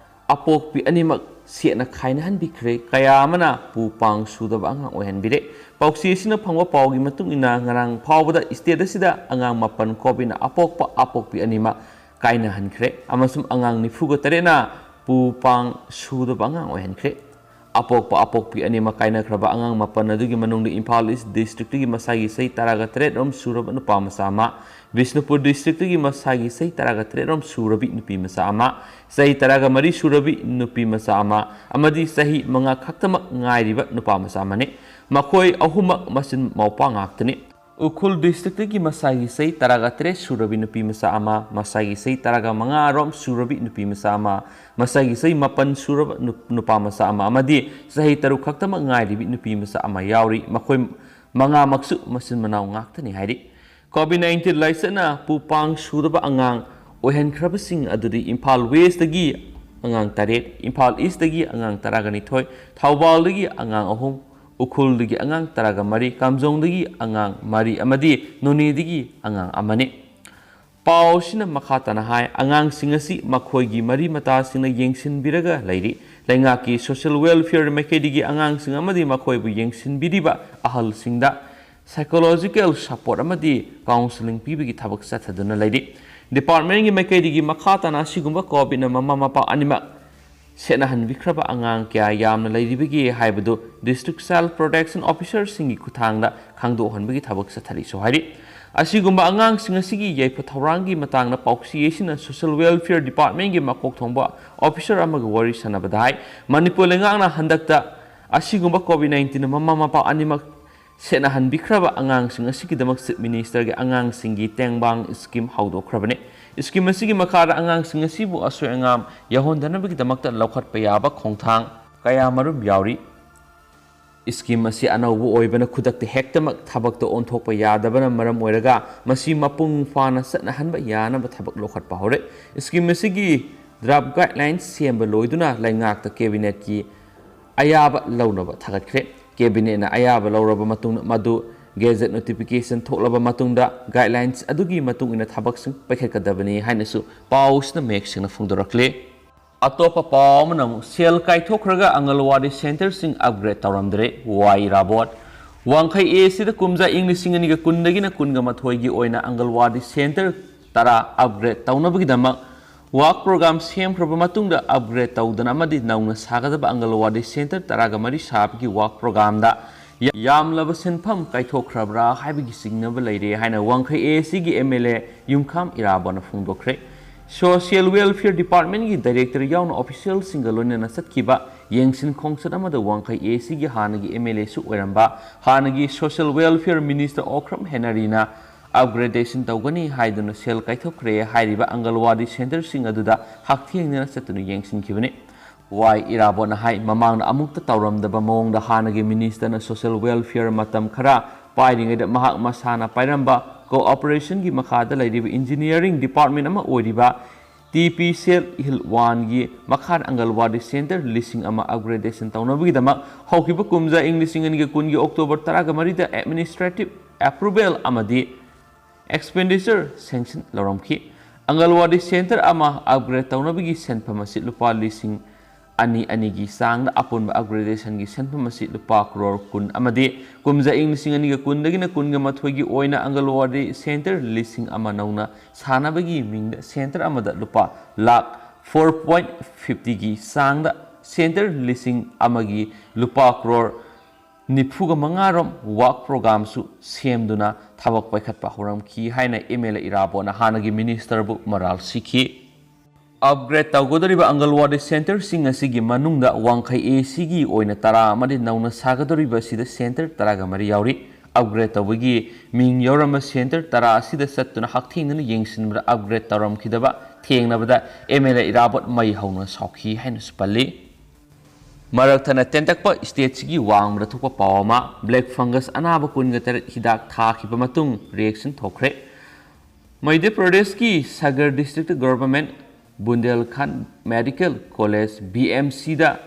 ꯑꯄꯣꯛꯄꯤ ꯑꯅꯤꯃꯛ ꯁꯦꯠꯅ ꯈꯥꯏꯅꯍꯟꯕꯤꯈ꯭ꯔꯦ꯫ ꯀꯌꯥ ꯑꯃꯅ ꯄꯨ ꯄꯥꯡ ꯁꯨꯗꯕ ꯑꯉꯥꯡ ꯑꯣꯏꯍꯟꯕꯤꯔꯦ꯫ ꯄꯥꯎꯆꯦ ꯑꯁꯤꯅ ꯐꯪꯕ ꯄꯥꯎꯒꯤ ꯃꯇꯨꯡ ꯏꯟꯅ, ꯉꯔꯥꯡ ꯐꯥꯎꯕꯗ ꯁ꯭ꯇꯦꯠ ꯑꯁꯤꯗ ꯑꯉꯥꯡ ꯃꯥꯄꯟ ꯀꯣꯚꯤꯗꯅ ꯑꯄꯣꯛꯄ ꯑꯄꯣꯛꯄꯤ ꯑꯅꯤꯃꯛ ꯀꯥꯏꯅꯍꯟꯈ꯭ꯔꯦ ꯑꯃꯁꯨꯡ ꯑꯉꯥꯡ ꯅꯤꯐꯨꯒ ꯇꯔꯦꯠꯅ ꯄꯨ ꯄꯥꯡ ꯁꯨꯗꯕ ꯑꯉꯥꯡ ꯑꯣꯏꯍꯟꯈ꯭ꯔꯦ꯫ ꯑꯄꯣꯛꯄ ꯑꯄꯣꯛꯄꯤ ꯑꯅꯤꯃꯛ ꯀꯥꯏꯅꯈ꯭ꯔꯕ ꯑꯉꯥꯡ ꯃꯥꯄꯟ ꯑꯗꯨꯒꯤ ꯃꯅꯨꯡꯗ ꯏꯝꯐꯥꯜ ꯏꯁ ꯗꯤꯁꯇ꯭ꯔꯤꯛꯇꯒꯤ ꯃꯁꯥꯒꯤ ꯆꯍꯤ ꯇꯔꯥꯒ ꯇꯔꯦꯠ ꯔꯣꯝ ꯁꯨꯔꯕ ꯅꯨꯄꯥ ꯃꯆꯥ ꯑꯃ, ꯕꯤꯁꯅꯨꯄꯨꯔ ꯗꯤꯁꯇ꯭ꯔꯤꯛꯇꯒꯤ ꯃꯁꯥꯒꯤ ꯆꯍꯤ ꯇꯔꯥꯒ ꯇꯔꯦꯠ ꯔꯣꯝ ꯁꯨꯔꯕꯤ ꯅꯨꯄꯤ ꯃꯆꯥ ꯑꯃ, ꯆꯍꯤ ꯇꯔꯥꯒ ꯃꯔꯤ ꯁꯨꯔꯕꯤ ꯅꯨꯄꯤ ꯃꯆꯥ ꯑꯃ ꯑꯃꯗꯤ ꯆꯍꯤ ꯃꯉꯥ ꯈꯛꯇꯃꯛ ꯉꯥꯏꯔꯤꯕ ꯅꯨꯄꯥ ꯃꯆꯥ ꯑꯃꯅꯤ꯫ ꯃꯈꯣꯏ ꯑꯍꯨꯝꯃꯛ ꯃꯆꯤꯟ ꯃꯧꯄ꯭ꯋꯥ ꯉꯥꯛꯇꯅꯤ꯫ ꯎꯈ꯭ꯔꯨꯜ ꯗꯤꯁꯇ꯭ꯔꯤꯛꯇꯒꯤ ꯃꯁꯥꯒꯤ ꯆꯍꯤ ꯇꯔꯥꯒ ꯇꯔꯦꯠ ꯁꯨꯔꯕꯤ ꯅꯨꯄꯤ ꯃꯆꯥ ꯑꯃ, ꯃꯁꯥꯒꯤ ꯆꯍꯤ ꯇꯔꯥꯒ ꯃꯉꯥ ꯔꯣꯝ ꯁꯨꯔꯕꯤ ꯅꯨꯄꯤ ꯃꯆꯥ ꯑꯃ, ꯃꯁꯥꯒꯤ ꯆꯍꯤ ꯃꯥꯄꯟ ꯁꯨꯔꯕ ꯅꯨ-, ꯅꯨꯄꯥ ꯃꯆꯥ ꯑꯃ ꯑꯃꯗꯤ ꯆꯍꯤ ꯇꯔꯨꯛ ꯈꯛꯇꯃꯛ ꯉꯥꯏꯔꯤꯕꯤ ꯅꯨꯄꯤ ꯃꯆꯥ ꯑꯃ ꯌꯥꯎꯔꯤ꯫ ꯃꯈꯣꯏ ꯃꯉꯥꯃꯛꯁꯨ ꯃꯆꯤꯟ ꯃꯅꯥꯎ ꯉꯥꯛꯇꯅꯤ ꯍꯥꯏꯔꯤ꯫ ꯀꯣꯚꯤꯗ ꯅꯥꯏꯟꯇꯤꯟ ꯂꯥꯏꯆꯠꯅ ꯄꯨ ꯄꯥꯡ ꯁꯨꯗꯕ ꯑꯉꯥꯡ ꯑꯣꯏꯍꯟꯈ꯭ꯔꯕꯁꯤꯡ ꯑꯗꯨꯗꯤ ꯏꯝꯐꯥꯜ ꯋꯦꯁꯇꯒꯤ ꯑꯉꯥꯡ ꯇꯔꯦꯠ, ꯏꯝꯐꯥꯜ ꯏꯁꯇꯒꯤ ꯑꯉꯥꯡ ꯇꯔꯥꯒ ꯅꯤꯊꯣꯏ, ꯊꯧꯕꯥꯜꯗꯒꯤ ꯑꯉꯥꯡ ꯑꯍꯨꯝ, ꯎꯈ꯭ꯔꯨꯜꯗꯒꯤ ꯑꯉꯥꯡ ꯇꯔꯥꯒ ꯃꯔꯤ, ꯀꯥꯝꯖꯣꯡꯗꯒꯤ ꯑꯉꯥꯡ ꯃꯔꯤ ꯑꯃꯗꯤ ꯅꯣꯅꯦꯗꯒꯤ ꯑꯉꯥꯡ ꯑꯃꯅꯤ꯫ ꯄꯥꯎ ꯑꯁꯤꯅ ꯃꯈꯥ ꯇꯥꯅ ꯍꯥꯏ, ꯑꯉꯥꯡꯁꯤꯡ ꯑꯁꯤ ꯃꯈꯣꯏꯒꯤ ꯃꯔꯤ ꯃꯇꯥꯁꯤꯡꯅ ꯌꯦꯡꯁꯤꯟꯕꯤꯔꯒ ꯂꯩꯔꯤ꯫ ꯂꯩꯉꯥꯛꯀꯤ social welfare ꯃꯥꯏꯀꯩꯗꯒꯤ ꯑꯉꯥꯡꯁꯤꯡ ꯑꯃꯗꯤ ꯃꯈꯣꯏꯕꯨ ꯌꯦꯡꯁꯤꯟꯕꯤꯔꯤꯕ ꯑꯍꯜꯁꯤꯡꯗ psychological support ꯑꯃꯗꯤ counselling ꯄꯤꯕꯒꯤ ꯊꯕꯛ ꯆꯠꯊꯗꯨꯅ ꯂꯩꯔꯤ꯫ Department ꯀꯤ ꯃꯥꯏꯀꯩꯗꯒꯤ ꯃꯈꯥ ꯇꯥꯅ ꯑꯁꯤꯒꯨꯝꯕ ꯀꯣꯚꯤꯗꯅ ꯃꯃꯥ ꯃꯄꯥ ꯑꯅꯤꯃꯛ ꯁꯦꯠꯅꯍꯟꯕꯤꯈ꯭ꯔꯕ ꯑꯉꯥꯡ ꯀꯌꯥ ꯌꯥꯝꯅ ꯂꯩꯔꯤꯕꯒꯦ ꯍꯥꯏꯕꯗꯨ District Child Protection Officer ꯁꯤꯡꯒꯤ ꯈꯨꯠꯊꯥꯡꯗ ꯈꯪꯗꯣꯛꯍꯟꯕꯒꯤ ꯊꯕꯛ ꯆꯠꯊꯔꯤꯁꯨ ꯍꯥꯏꯔꯤ꯫ ꯑꯁꯤꯒꯨꯝꯕ ꯑꯉꯥꯡꯁꯤꯡ ꯑꯁꯤꯒꯤ ꯌꯥꯏꯐ ꯊꯧꯔꯥꯡꯒꯤ ꯃꯇꯥꯡꯗ ꯄꯥꯎꯆꯦ ꯑꯁꯤꯅ Social Welfare Department ꯀꯤ ꯃꯀꯣꯛ ꯊꯣꯡꯕ officer ꯑꯃꯒ ꯋꯥꯔꯤ ꯁꯥꯟꯅꯕꯗ ꯍꯥꯏ, ꯃꯅꯤꯄꯨꯔ ꯂꯩꯉꯥꯛꯅ ꯍꯟꯗꯛꯇ ꯑꯁꯤꯒꯨꯝꯕ ꯀꯣꯚꯤꯗ ꯅꯥꯏꯟꯇꯤꯟꯅ ꯃꯃꯥ ꯃꯄꯥ ꯑꯅꯤꯃꯛ ꯁꯦꯠꯅꯍꯟꯕꯤꯈ꯭ꯔꯕ ꯑꯉꯥꯡꯁꯤꯡ ꯑꯁꯤꯒꯤꯗꯃꯛ Chief Minister ꯒꯤ ꯑꯉꯥꯡꯁꯤꯡꯒꯤ ꯇꯦꯡꯕꯥꯡ scheme ꯍꯧꯗꯣꯛꯈ꯭ꯔꯕꯅꯤ꯫ Scheme ꯑꯁꯤꯒꯤ ꯃꯈꯥꯗ ꯑꯉꯥꯡꯁꯤꯡ ꯑꯁꯤꯕꯨ ꯑꯁꯣꯏ ꯑꯉꯥꯝ ꯌꯥꯎꯍꯟꯗꯅꯕꯒꯤꯗꯃꯛꯇ ꯂꯧꯈꯠꯄ ꯌꯥꯕ ꯈꯣꯡꯊꯥꯡ ꯀꯌꯥꯃꯔꯨꯝ ꯌꯥꯎꯔꯤ꯫ Scheme ꯑꯁꯤ ꯑꯅꯧꯕ ꯑꯣꯏꯕꯅ ꯈꯨꯗꯛꯇ ꯍꯦꯛꯇꯃꯛ ꯊꯕꯛꯇ ꯑꯣꯟꯊꯣꯛꯄ ꯌꯥꯗꯕꯅ ꯃꯔꯝ ꯑꯣꯏꯔꯒ ꯃꯁꯤ ꯃꯄꯨꯡ ꯐꯥꯅ ꯆꯠꯅꯍꯟꯕ ꯌꯥꯅꯕ ꯊꯕꯛ ꯂꯧꯈꯠꯄ ꯍꯧꯔꯦ꯫ Scheme ꯑꯁꯤꯒꯤ draft guidelines ꯁꯦꯝꯕ ꯂꯣꯏꯗꯨꯅ ꯂꯩꯉꯥꯛꯇ Cabinet ꯀꯤ ꯑꯌꯥꯕ ꯂꯧꯅꯕ ꯊꯥꯒꯠꯈ꯭ꯔꯦ꯫ Cabinet ꯅ ꯑꯌꯥꯕ ꯂꯧꯔꯕ ꯃꯇꯨꯡꯗ ꯃꯗꯨ Gazette notification ꯊꯣꯛꯂꯕ ꯃꯇꯨꯡꯗ guidelines ꯑꯗꯨꯒꯤ ꯃꯇꯨꯡ ꯏꯟꯅ ꯊꯕꯛꯁꯤꯡ ꯄꯥꯏꯈꯠꯀꯗꯕꯅꯤ ꯍꯥꯏꯅꯁꯨ ꯄꯥꯎꯁꯤꯅ ꯃꯌꯦꯛ ꯁꯦꯡꯅ ꯐꯣꯡꯗꯣꯔꯛꯂꯤ꯫ ꯑꯇꯣꯞꯄ ꯄꯥꯎ ꯑꯃꯅ ꯑꯃꯨꯛ ꯁꯦꯜ ꯀꯥꯏꯊꯣꯛꯈ꯭ꯔꯒ ꯑꯪꯒꯜꯋꯥꯗꯤ centre ꯁꯤꯡ upgrade ꯇꯧꯔꯝꯗ꯭ꯔꯦ, ꯋꯥꯏ ꯏꯔꯥꯕꯣꯠ꯫ ꯋꯥꯡꯈꯩ A C ꯗ ꯀꯨꯝꯖꯥ ꯏꯪ ꯂꯤꯁꯤꯡ ꯑꯅꯤꯒ ꯀꯨꯟꯗꯒꯤꯅ ꯀꯨꯟꯒ ꯃꯥꯊꯣꯏꯒꯤ ꯑꯣꯏꯅ ꯑꯪꯒꯜꯋꯥꯗꯤ centre ꯇꯔꯥ upgrade ꯇꯧꯅꯕꯒꯤꯗꯃꯛ work program ꯁꯦꯝꯈ꯭ꯔꯕ ꯃꯇꯨꯡꯗ upgrade ꯇꯧꯗꯅ ꯑꯃꯗꯤ ꯅꯧꯅ ꯁꯥꯒꯗꯕ ꯑꯪꯒꯜꯋꯥꯗꯤ centre ꯇꯔꯥꯒ ꯃꯔꯤ ꯁꯥꯕꯒꯤ work program ꯗ ꯌꯥꯝꯂꯕ ꯁꯦꯟꯐꯝ ꯀꯥꯏꯊꯣꯛꯈ꯭ꯔꯕ꯭ꯔꯥ ꯍꯥꯏꯕꯒꯤ ꯆꯤꯡꯅꯕ ꯂꯩꯔꯦ ꯍꯥꯏꯅ ꯋꯥꯡꯈꯩ A C ꯒꯤ M L A ꯌꯨꯝꯈꯥꯝ ꯏꯔꯥꯕꯣꯠꯅ ꯐꯣꯡꯗꯣꯛꯈ꯭ꯔꯦ꯫ Social Welfare Department ꯀꯤ Director ꯌꯥꯎꯅ official ꯁꯤꯡꯒ ꯂꯣꯏꯅꯅ ꯆꯠꯈꯤꯕ ꯌꯦꯡꯁꯤꯟ ꯈꯣꯡꯆꯠ ꯑꯃꯗ ꯋꯥꯡꯈꯩ A C ꯒꯤ ꯍꯥꯟꯅꯒꯤ M L A ꯁꯨ ꯑꯣꯏꯔꯝꯕ ꯍꯥꯟꯅꯒꯤ Social Welfare Minister Okram ꯍꯦꯅꯔꯤꯅ upgradation ꯇꯧꯒꯅꯤ ꯍꯥꯏꯗꯨꯅ ꯁꯦꯜ ꯀꯥꯏꯊꯣꯛꯈ꯭ꯔꯦ ꯍꯥꯏꯔꯤꯕ ꯑꯪꯒꯜꯋꯥꯗꯤ centre ꯁꯤꯡ ꯑꯗꯨꯗ ꯍꯛꯊꯦꯡꯅꯅ ꯆꯠꯇꯨꯅ ꯌꯦꯡꯁꯤꯟꯈꯤꯕꯅꯤ꯫ ꯋꯥꯏ ꯏꯔꯥꯕꯣꯠꯅ ꯍꯥꯏ, ꯃꯃꯥꯡꯗ ꯑꯃꯨꯛꯇ ꯇꯧꯔꯝꯗꯕ ꯃꯑꯣꯡꯗ ꯍꯥꯟꯅꯒꯤ Minister ꯅ Social Welfare ꯃꯇꯝ ꯈꯔ ꯄꯥꯏꯔꯤꯉꯩꯗ ꯃꯍꯥꯛ ꯃꯁꯥꯅ ꯄꯥꯏꯔꯝꯕ ꯀꯣꯑꯣꯄꯔꯦꯁꯟꯒꯤ ꯃꯈꯥꯗ ꯂꯩꯔꯤꯕ ꯏꯟꯖꯤꯅꯤꯌꯥꯔꯤꯡ ꯗꯤꯄꯥꯔꯠꯃꯦꯟ ꯑꯃ ꯑꯣꯏꯔꯤꯕ ꯇꯤ ꯄꯤ ꯁꯦꯜ ꯍꯤꯜ ꯋꯥꯟꯒꯤ ꯃꯈꯥꯗ ꯑꯪꯒꯜꯋꯥꯗꯤ ꯁꯦꯟꯇꯔ ꯂꯤꯁꯤꯡ ꯑꯃ ꯑꯞꯒ꯭ꯔꯦꯗꯦꯁꯟ ꯇꯧꯅꯕꯒꯤꯗꯃꯛ ꯍꯧꯈꯤꯕ ꯀꯨꯝꯖꯥ ꯏꯪ ꯂꯤꯁꯤꯡ ꯑꯅꯤꯒ ꯀꯨꯟꯒꯤ ꯑꯣꯛꯇꯣꯕꯔ ꯇꯔꯥꯒ ꯃꯔꯤꯗ ꯑꯦꯗꯃꯤꯅꯤꯁꯇ꯭ꯔꯦꯇꯤꯚ ꯑꯦꯄ꯭ꯔꯨꯚꯦꯜ ꯑꯃꯗꯤ ꯑꯦꯛꯁꯄꯦꯟꯗꯤꯆꯔ ꯁꯦꯡꯁꯟ ꯂꯧꯔꯝꯈꯤ꯫ ꯑꯪꯒꯜꯋꯥꯗꯤ ꯁꯦꯟꯇꯔ ꯑꯃ ꯑꯞꯒ꯭ꯔꯦꯗ ꯇꯧꯅꯕꯒꯤ ꯁꯦꯟꯐꯝ ꯑꯁꯤ ꯂꯨꯄꯥ ꯂꯤꯁꯤꯡ ꯑꯅꯤ ꯑꯅꯤꯒꯤ ꯆꯥꯡꯗ, ꯑꯄꯨꯟꯕ ꯑꯞꯒ꯭ꯔꯦꯗꯦꯁꯟꯒꯤ ꯁꯦꯟꯐꯝ ꯑꯁꯤ ꯂꯨꯄꯥ ꯀ꯭ꯔꯣꯔ ꯀꯨꯟ ꯑꯃꯗꯤ ꯀꯨꯝꯖꯥ ꯏꯪ ꯂꯤꯁꯤꯡ ꯑꯅꯤꯒ ꯀꯨꯟꯗꯒꯤꯅ ꯀꯨꯟꯒ ꯃꯥꯊꯣꯏꯒꯤ ꯑꯣꯏꯅ ꯑꯪꯒꯜꯋꯥꯗꯤ ꯁꯦꯟꯇꯔ ꯂꯤꯁꯤꯡ ꯑꯃ ꯅꯧꯅ ꯁꯥꯅꯕꯒꯤ ꯃꯤꯡꯗ ꯁꯦꯟꯇꯔ ꯑꯃꯗ ꯂꯨꯄꯥ ꯂꯥꯈ ꯐꯣꯔ ꯄꯣꯏꯟ ꯐꯤꯐꯇꯤꯒꯤ ꯆꯥꯡꯗ ꯁꯦꯟꯇꯔ ꯂꯤꯁꯤꯡ ꯑꯃꯒꯤ ꯂꯨꯄꯥ ꯀ꯭ꯔꯣꯔ ꯅꯤꯐꯨꯒ ꯃꯉꯥꯔꯣꯝ ꯋꯥꯔꯛ ꯄ꯭ꯔꯣꯒ꯭ꯔꯥꯝꯁꯨ ꯁꯦꯝꯗꯨꯅ ꯊꯕꯛ ꯄꯥꯏꯈꯠꯄ ꯍꯧꯔꯝꯈꯤ ꯍꯥꯏꯅ ꯑꯦꯝ ꯑꯦꯜ ꯑꯦ ꯏꯔꯥꯕꯣꯠꯅ ꯍꯥꯟꯅꯒꯤ ꯃꯤꯅꯤꯁꯇꯔꯕꯨ ꯃꯔꯥꯜ ꯁꯤꯈꯤ꯫ ꯑꯞꯒ꯭ꯔꯦꯗ ꯇꯧꯒꯗꯧꯔꯤꯕ ꯑꯪꯒꯜꯋꯥꯗꯤ ꯁꯦꯟꯇꯔꯁꯤꯡ ꯑꯁꯤꯒꯤ ꯃꯅꯨꯡꯗ ꯋꯥꯡꯈꯩ ꯑꯦ ꯁꯤꯒꯤ ꯑꯣꯏꯅ ꯇꯔꯥ ꯑꯃꯗꯤ ꯅꯧꯅ ꯁꯥꯒꯗꯧꯔꯤꯕ ꯑꯁꯤꯗ ꯁꯦꯟꯇꯔ ꯇꯔꯥꯒ ꯃꯔꯤ ꯌꯥꯎꯔꯤ꯫ ꯑꯞꯒ꯭ꯔꯦꯗ ꯇꯧꯕꯒꯤ ꯃꯤꯡ ꯌꯥꯎꯔꯝꯕ ꯁꯦꯟꯇꯔ ꯇꯔꯥ ꯑꯁꯤꯗ ꯆꯠꯇꯨꯅ ꯍꯛꯊꯦꯡꯅꯅ ꯌꯦꯡꯁꯤꯟꯕꯗ ꯑꯞꯒ꯭ꯔꯦꯗ ꯇꯧꯔꯝꯈꯤꯗꯕ ꯊꯦꯡꯅꯕꯗ ꯑꯦꯝ ꯑꯦꯜ ꯑꯦ ꯏꯔꯥꯕꯣꯠ ꯃꯩ ꯍꯧꯅ ꯁꯥꯎꯈꯤ ꯍꯥꯏꯅꯁꯨ ꯄꯜꯂꯤ꯫ ꯃꯔꯛ ꯊꯠꯅ ꯇꯦꯟꯇꯛꯄ ꯁ꯭ꯇꯦꯠꯁꯤꯒꯤ ꯋꯥꯡꯃꯗ ꯊꯣꯛꯄ ꯄꯥꯎ ꯑꯃ, ꯕ꯭ꯂꯦꯛ ꯐꯪꯒꯁ ꯑꯅꯥꯕ ꯀꯨꯟꯒ ꯇꯔꯦꯠ ꯍꯤꯗꯥꯛ ꯊꯥꯈꯤꯕ ꯃꯇꯨꯡ ꯔꯤꯌꯦꯛꯁꯟ ꯊꯣꯛꯈ꯭ꯔꯦ꯫ ꯃꯙ꯭ꯌ ꯄ꯭ꯔꯗꯦꯁꯀꯤ Sagar district government Bundelkhand medical college, B M ꯁꯤꯗ,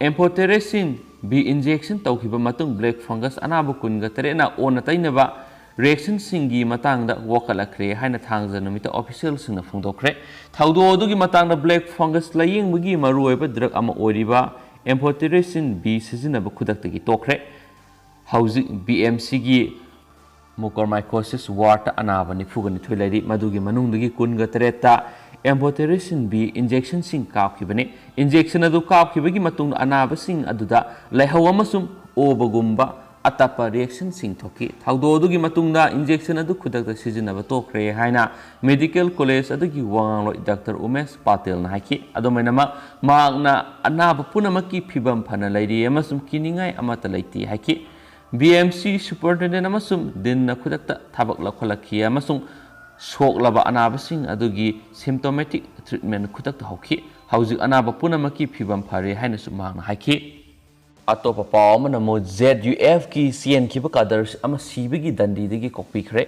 ꯑꯦꯝꯐꯣꯇꯦꯔꯦꯁꯤꯟ ꯕꯤ ꯏꯟꯖꯦꯛꯁꯟ ꯇꯧꯈꯤꯕ ꯃꯇꯨꯡ ꯕ꯭ꯂꯦꯛ ꯐꯪꯒꯁ ꯑꯅꯥꯕ ꯀꯨꯟꯒ ꯇꯔꯦꯠꯅ ꯑꯣꯟꯅ ꯇꯩꯅꯕ ꯔꯤꯌꯦꯛꯁꯟꯁꯤꯡꯒꯤ ꯃꯇꯥꯡꯗ ꯋꯥꯀꯠꯂꯛꯈ꯭ꯔꯦ ꯍꯥꯏꯅ ꯊꯥꯡꯖ ꯅꯨꯃꯤꯠꯇ ꯑꯣꯐꯤꯁꯤꯌꯦꯜꯁꯤꯡꯅ ꯐꯣꯡꯗꯣꯛꯈ꯭ꯔꯦ꯫ ꯊꯧꯗꯣꯛ ꯑꯗꯨꯒꯤ ꯃꯇꯥꯡꯗ ꯕ꯭ꯂꯦꯛ ꯐꯪꯒꯁ ꯂꯥꯌꯦꯡꯕꯒꯤ ꯃꯔꯨꯑꯣꯏꯕ ꯗ꯭ꯔꯒ ꯑꯃ ꯑꯣꯏꯔꯤꯕ ꯑꯦꯝꯐꯣꯇꯦꯔꯦꯁꯤꯟ ꯕꯤ ꯁꯤꯖꯤꯟꯅꯕ ꯈꯨꯗꯛꯇꯒꯤ ꯇꯣꯛꯈ꯭ꯔꯦ꯫ ꯍꯧꯖꯤꯛ ꯕꯤ ꯑꯦꯝ ꯁꯤꯒꯤ ꯃꯨꯀꯔꯃꯥꯏꯀꯣꯁꯤꯁ ꯋꯥꯔꯗꯇ ꯑꯅꯥꯕ ꯅꯤꯐꯨꯒ ꯅꯤꯊꯣꯏ ꯂꯩꯔꯤ꯫ ꯃꯗꯨꯒꯤ ꯃꯅꯨꯡꯗꯒꯤ ꯀꯨꯟꯒ ꯇꯔꯦꯠꯇ ꯑꯦꯝꯐꯣꯇꯦꯔꯦꯁꯤꯟ ꯕꯤ ꯏꯟꯖꯦꯛꯁꯟꯁꯤꯡ ꯀꯥꯞꯈꯤꯕꯅꯤ꯫ ꯏꯟꯖꯦꯛꯁꯟ ꯑꯗꯨ ꯀꯥꯞꯈꯤꯕꯒꯤ ꯃꯇꯨꯡꯗ ꯑꯅꯥꯕꯁꯤꯡ ꯑꯗꯨꯗ ꯂꯥꯏꯍꯧ ꯑꯃꯁꯨꯡ ꯑꯣꯕꯒꯨꯝꯕ ꯑꯇꯞꯄ ꯔꯤꯌꯦꯛꯁꯟꯁꯤꯡ ꯊꯣꯛꯈꯤ꯫ ꯊꯧꯗꯣꯛ ꯑꯗꯨꯒꯤ ꯃꯇꯨꯡꯗ ꯏꯟꯖꯦꯛꯁꯟ ꯑꯗꯨ ꯈꯨꯗꯛꯇ ꯁꯤꯖꯤꯟꯅꯕ ꯇꯣꯛꯈ꯭ꯔꯦ ꯍꯥꯏꯅ ꯃꯦꯗꯤꯀꯦꯜ ꯀꯣꯂꯦꯖ ꯑꯗꯨꯒꯤ ꯋꯥꯉꯥꯡꯂꯣꯏ ꯗꯥꯛꯇꯔ ꯎꯃꯦꯁ ꯄꯥꯇꯦꯜꯅ ꯍꯥꯏꯈꯤ꯫ ꯑꯗꯨꯃꯥꯏꯅꯃꯛ ꯃꯍꯥꯛꯅ ꯑꯅꯥꯕ ꯄꯨꯝꯅꯃꯛꯀꯤ ꯐꯤꯕꯝ ꯐꯅ ꯂꯩꯔꯤ ꯑꯃꯁꯨꯡ ꯀꯤꯅꯤꯡꯉꯥꯏ ꯑꯃꯠꯇ ꯂꯩꯇꯦ ꯍꯥꯏꯈꯤ꯫ ꯕꯤ ꯑꯦꯝ ꯁꯤ ꯁꯨꯄꯔꯤꯟꯇꯦꯟꯗꯦꯟꯠ ꯑꯃꯁꯨꯡ ꯗꯤꯟꯅ ꯈꯨꯗꯛꯇ ꯊꯕꯛ ꯂꯧꯈꯠꯂꯛꯈꯤ ꯑꯃꯁꯨꯡ ꯁꯣꯛꯂꯕ ꯑꯅꯥꯕꯁꯤꯡ ꯑꯗꯨꯒꯤ ꯁꯤꯝꯇꯣꯃꯦꯇꯤꯛ ꯇ꯭ꯔꯤꯠꯃꯦꯟꯠ ꯈꯨꯗꯛꯇ ꯍꯧꯈꯤ꯫ ꯍꯧꯖꯤꯛ ꯑꯅꯥꯕ ꯄꯨꯝꯅꯃꯛꯀꯤ ꯐꯤꯕꯝ ꯐꯔꯦ ꯍꯥꯏꯅꯁꯨ ꯃꯍꯥꯛꯅ ꯍꯥꯏꯈꯤ꯫ ꯑꯇꯣꯞꯄ ꯄꯥꯎ ꯑꯃꯅ ꯑꯃꯨꯛ ZUF ꯀꯤ ꯆꯦꯟꯈꯤꯕ ꯀꯥꯗꯔ ꯑꯃ ꯁꯤꯕꯒꯤ ꯗꯟꯗꯤꯗꯒꯤ ꯀꯣꯛꯄꯤꯈ꯭ꯔꯦ꯫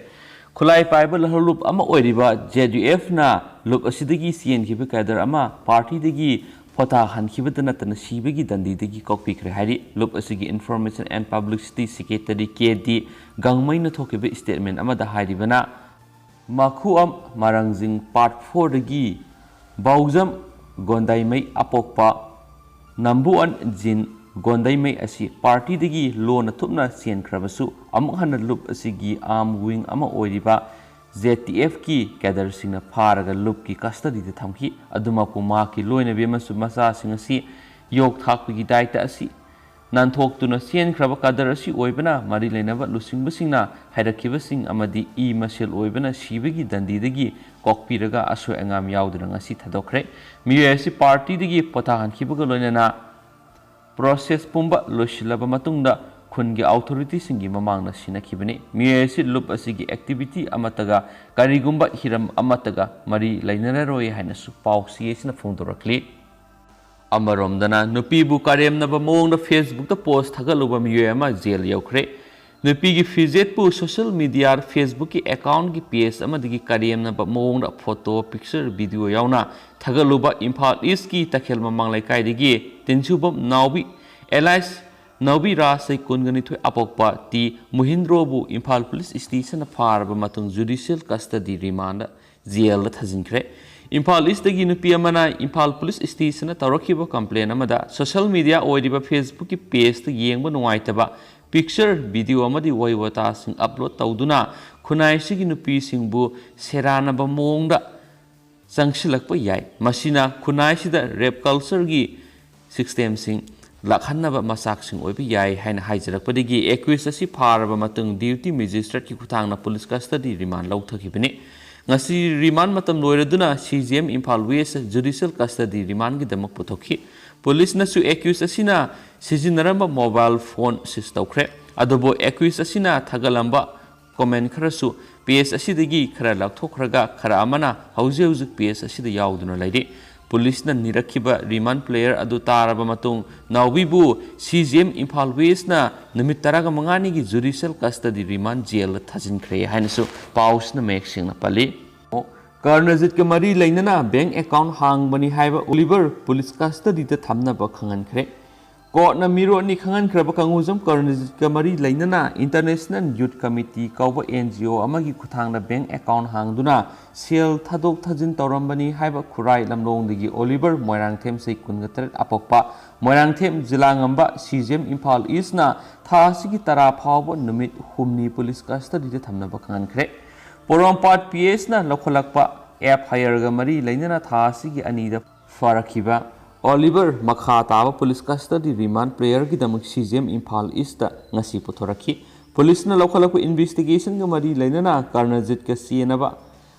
ꯈꯨꯠꯂꯥꯏ ꯄꯥꯏꯕ ꯂꯨꯞ ꯑꯃ ꯑꯣꯏꯔꯤꯕ ZUF ꯅ ꯂꯨꯞ ꯑꯁꯤꯗꯒꯤ ꯆꯦꯟꯈꯤꯕ ꯀꯥꯗꯔ ꯑꯃ ꯄꯥꯔꯇꯤꯗꯒꯤ ꯐꯣꯊꯥꯍꯟꯈꯤꯕꯇ ꯅꯠꯇꯅ ꯁꯤꯕꯒꯤ ꯗꯟꯗꯤꯗꯒꯤ ꯀꯣꯛꯄꯤꯈ꯭ꯔꯦ ꯍꯥꯏꯔꯤ꯫ ꯂꯨꯞ ꯑꯁꯤꯒꯤ Information and Publicity Secretary ꯀꯦ ꯗꯤ ꯒꯥꯡꯃꯩꯅ ꯊꯣꯛꯈꯤꯕ statement ꯑꯃꯗ ꯍꯥꯏꯔꯤꯕꯅ, ꯃꯈꯨꯑꯝ ꯃꯔꯥꯡꯖꯤꯡ Part four ꯗꯒꯤ ꯕꯥꯎꯖꯝ ꯒꯣꯟꯗꯥꯏꯃꯩ ꯑꯄꯣꯛꯄ ꯅꯝꯕꯨꯑꯟ ꯖꯤꯟ ꯒꯣꯟꯗꯥꯏꯃꯩ ꯑꯁꯤ ꯄꯥꯔꯇꯤꯗꯒꯤ ꯂꯣꯟꯅ ꯊꯨꯞꯅ ꯆꯦꯟꯈ꯭ꯔꯕꯁꯨ, ꯑꯃꯨꯛ ꯍꯟꯅ ꯂꯨꯞ ꯑꯁꯤꯒꯤ arm wing ꯑꯃ ꯑꯣꯏꯔꯤꯕ ZTF ꯀꯤ cadre ꯁꯤꯡꯅ ꯐꯥꯔꯒ ꯂꯨꯞꯀꯤ custody ꯗ ꯊꯝꯈꯤ꯫ ꯑꯗꯨꯃꯛꯄꯨ ꯃꯍꯥꯛꯀꯤ ꯂꯣꯏꯅꯕꯤ ꯑꯃꯁꯨꯡ ꯃꯆꯥꯁꯤꯡ ꯑꯁꯤ ꯌꯣꯛ ꯊꯥꯛꯄꯒꯤ ꯗꯥꯏꯇ ꯑꯁꯤ ꯅꯥꯟꯊꯣꯛꯇꯨꯅ ꯆꯦꯟꯈ꯭ꯔꯕ ꯀꯥꯗꯔ ꯑꯁꯤ ꯑꯣꯏꯕꯅ ꯃꯔꯤ ꯂꯩꯅꯕ ꯂꯨꯆꯤꯡꯕꯁꯤꯡꯅ ꯍꯥꯏꯔꯛꯈꯤꯕꯁꯤꯡ ꯑꯃꯗꯤ ꯏ ꯃꯁꯦꯜ ꯑꯣꯏꯕꯅ ꯁꯤꯕꯒꯤ ꯗꯟꯗꯤꯗꯒꯤ ꯀꯣꯛꯄꯤꯔꯒ ꯑꯁꯣꯏ ꯑꯉꯥꯝ ꯌꯥꯎꯗꯅ ꯉꯁꯤ ꯊꯥꯗꯣꯛꯈ꯭ꯔꯦ꯫ ꯃꯤꯑꯣꯏ ꯑꯁꯤ ꯄꯥꯔꯇꯤꯗꯒꯤ ꯄꯣꯊꯥꯍꯟꯈꯤꯕꯒ ꯂꯣꯏꯅꯅ process ꯄꯨꯝꯕ ꯂꯣꯏꯁꯤꯜꯂꯕ ꯃꯇꯨꯡꯗ ꯈꯨꯟꯒꯤ ꯑꯣꯊꯣꯔꯤꯇꯤꯁꯤꯡꯒꯤ ꯃꯃꯥꯡꯗ ꯁꯤꯟꯅꯈꯤꯕꯅꯤ꯫ ꯃꯤꯑꯣꯏ ꯑꯁꯤ ꯂꯨꯞ ꯑꯁꯤꯒꯤ activity ꯑꯃꯠꯇꯒ ꯀꯔꯤꯒꯨꯝꯕ ꯍꯤꯔꯝ ꯑꯃꯠꯇꯒ ꯃꯔꯤ ꯂꯩꯅꯔꯔꯣꯏ ꯍꯥꯏꯅꯁꯨ ꯄꯥꯎ ꯆꯦ ꯑꯁꯤꯅ ꯐꯣꯡꯗꯣꯔꯛꯂꯤ꯫ ꯑꯃꯔꯣꯝꯗꯅ, ꯅꯨꯄꯤꯕꯨ ꯀꯔꯦꯝꯅꯕ ꯃꯑꯣꯡꯗ Facebook ꯇ post ꯊꯥꯒꯠꯂꯨꯕ ꯃꯤꯑꯣꯏ ꯑꯃ ꯖꯦꯜ ꯌꯧꯈ꯭ꯔꯦ꯫ ꯅꯨꯄꯤꯒꯤ ꯐꯤꯖꯦꯠꯄꯨ social media, Facebook ꯀꯤ account ꯀꯤ page ꯑꯃꯗꯒꯤ ꯀꯔꯦꯝꯅꯕ ꯃꯑꯣꯡꯗ photo, picture, video ꯌꯥꯎꯅ ꯊꯥꯒꯠꯂꯨꯕ ꯏꯝꯐꯥꯜ East ꯀꯤ ꯇꯈꯦꯜ ꯃꯃꯥꯡ ꯂꯩꯀꯥꯏꯗꯒꯤ ꯇꯤꯟꯁꯨꯕꯝ ꯅꯥꯎꯕꯤ, alias ꯅꯥꯎꯕꯤ ꯔꯥꯖ, ꯆꯍꯤ ꯀꯨꯟꯒ ꯅꯤꯊꯣꯏ, ꯑꯄꯣꯛꯄ ꯇꯤ ꯃꯨꯍꯤꯟꯗ꯭ꯔꯣꯕꯨ ꯏꯝꯐꯥꯜ Police Station ꯅ ꯐꯥꯔꯕ ꯃꯇꯨꯡ judicial custody remand ꯖꯦꯜꯗ ꯊꯥꯖꯤꯟꯈ꯭ꯔꯦ꯫ Imphal East ꯇꯒꯤ ꯅꯨꯄꯤ ꯑꯃꯅ ꯏꯝꯐꯥꯜ Police Station ꯇ ꯇꯧꯔꯛꯈꯤꯕ complain ꯑꯃꯗ social media ꯑꯣꯏꯔꯤꯕ Facebook ꯀꯤ page ꯇ ꯌꯦꯡꯕ ꯅꯨꯡꯉꯥꯏꯇꯕ picture, video ꯑꯃꯗꯤ ꯋꯥꯍꯩ ꯋꯥꯇꯥꯁꯤꯡ upload ꯇꯧꯗꯨꯅ ꯈꯨꯟꯅꯥꯏꯁꯤꯒꯤ ꯅꯨꯄꯤꯁꯤꯡꯕꯨ ꯁꯦꯔꯥꯟꯅꯕ ꯃꯑꯣꯡꯗ ꯆꯪꯁꯤꯜꯂꯛꯄ ꯌꯥꯏ꯫ ꯃꯁꯤꯅ ꯈꯨꯟꯅꯥꯏꯁꯤꯗ rape culture ꯒꯤ system ꯁꯤꯡ ꯂꯥꯛꯍꯟꯅꯕ ꯃꯆꯥꯛꯁꯤꯡ ꯑꯣꯏꯕ ꯌꯥꯏ ꯍꯥꯏꯅ ꯍꯥꯏꯖꯔꯛꯄꯗꯒꯤ accused ꯑꯁꯤ ꯐꯥꯔꯕ ꯃꯇꯨꯡ duty magistrate ꯀꯤ ꯈꯨꯠꯊꯥꯡꯅ police custody remand ꯂꯧꯊꯈꯤꯕꯅꯤ꯫ ꯉꯁꯤ remand ꯃꯇꯝ ꯂꯣꯏꯔꯗꯨꯅ C J M Imphal West judicial custody remand ꯒꯤꯗꯃꯛ ꯄꯨꯊꯣꯛꯈꯤ꯫ Police ꯅꯁꯨ accused ꯑꯁꯤꯅ ꯁꯤꯖꯤꯟꯅꯔꯝꯕ mobile phone seize ꯇꯧꯈ꯭ꯔꯦ꯫ ꯑꯗꯨꯕꯨ accused ꯑꯁꯤꯅ ꯊꯥꯒꯠꯂꯝꯕ comment ꯈꯔꯁꯨ page ꯑꯁꯤꯗꯒꯤ ꯈꯔ ꯂꯧꯊꯣꯛꯈ꯭ꯔꯒ ꯈꯔ ꯑꯃꯅ ꯍꯧꯖꯤꯛ ꯍꯧꯖꯤꯛ page ꯑꯁꯤꯗ ꯌꯥꯎꯗꯨꯅ ꯂꯩꯔꯤ꯫ ꯄꯨꯂꯤꯁꯅ ꯅꯤꯔꯛꯈꯤꯕ remand prayer ꯑꯗꯨ ꯇꯥꯔꯕ ꯃꯇꯨꯡ, ꯅꯥꯎꯕꯤꯕꯨ C J M ꯏꯝꯐꯥꯜ ꯋꯦꯁꯅ ꯅꯨꯃꯤꯠ ꯇꯔꯥꯃꯉꯥꯅꯤꯒꯤ judicial custody remand jailꯗ ꯊꯥꯖꯤꯟꯈ꯭ꯔꯦ ꯍꯥꯏꯅꯁꯨ ꯄꯥꯎꯁꯤꯅ ꯃꯌꯦꯛ ꯁꯦꯡꯅ ꯄꯜꯂꯤ꯫ ꯀꯔꯅꯖꯤꯠꯀ ꯃꯔꯤ ꯂꯩꯅꯅ bank account ꯍꯥꯡꯕꯅꯤ ꯍꯥꯏꯕ ꯑꯣꯂꯤꯚꯔ ꯄꯨꯂꯤꯁ custodyꯗ ꯊꯝꯅꯕ ꯈꯪꯍꯟꯈ꯭ꯔꯦ꯫ ꯀꯣꯔꯠꯅ ꯃꯤꯔꯣꯠꯅꯤ ꯈꯪꯍꯟꯈ꯭ꯔꯕ ꯀꯪꯒꯨꯖꯝ ꯀꯔꯅꯖꯤꯠꯀ ꯃꯔꯤ ꯂꯩꯅꯅ International Youth Committee ꯀꯧꯕ N G O ꯑꯃꯒꯤ ꯈꯨꯠꯊꯥꯡꯗ bank account ꯍꯥꯡꯗꯨꯅ ꯁꯦꯜ ꯊꯥꯗꯣꯛ ꯊꯥꯖꯤꯟ ꯇꯧꯔꯝꯕꯅꯤ ꯍꯥꯏꯕ ꯈꯨꯔꯥꯏ ꯂꯝꯂꯣꯡꯗꯒꯤ ꯑꯣꯂꯤꯚꯔ, ꯃꯣꯏꯔꯥꯡꯊꯦꯝ ꯆꯍꯤ ꯀꯨꯟꯒ ꯇꯔꯦꯠ, ꯑꯄꯣꯛꯄ ꯃꯣꯏꯔꯥꯡꯊꯦꯝ, ꯖꯤꯂꯥ ꯉꯝꯕ, C J M ꯏꯝꯐꯥꯜ ꯏꯁꯅ ꯊꯥ ꯑꯁꯤꯒꯤ ꯇꯔꯥ ꯐꯥꯎꯕ ꯅꯨꯃꯤꯠ ꯍꯨꯝꯅꯤ ꯄꯨꯂꯤꯁ custodyꯗ ꯊꯝꯅꯕ ꯈꯪꯍꯟꯈ꯭ꯔꯦ꯫ ꯄꯣꯔꯣꯝꯄꯥꯠ P S ꯅ ꯂꯧꯈꯠꯂꯛꯄ F I Rꯒ ꯃꯔꯤ ꯂꯩꯅꯅ ꯊꯥ ꯑꯁꯤꯒꯤ ꯑꯅꯤꯗ ꯐꯥꯔꯛꯈꯤꯕ ꯑꯣꯂꯤꯚꯔ ꯃꯈꯥ ꯇꯥꯕ police custody remand prayerꯒꯤꯗꯃꯛ C J M Imphal east ꯉꯁꯤ ꯄꯨꯊꯣꯔꯛꯈꯤ꯫ ꯄꯨꯂꯤꯁꯅ ꯂꯧꯈꯠꯂꯛꯄ investigationꯒ ꯃꯔꯤ ꯂꯩꯅꯅ ꯀꯔꯅꯖꯤꯠꯀ ꯆꯦꯟꯅꯕ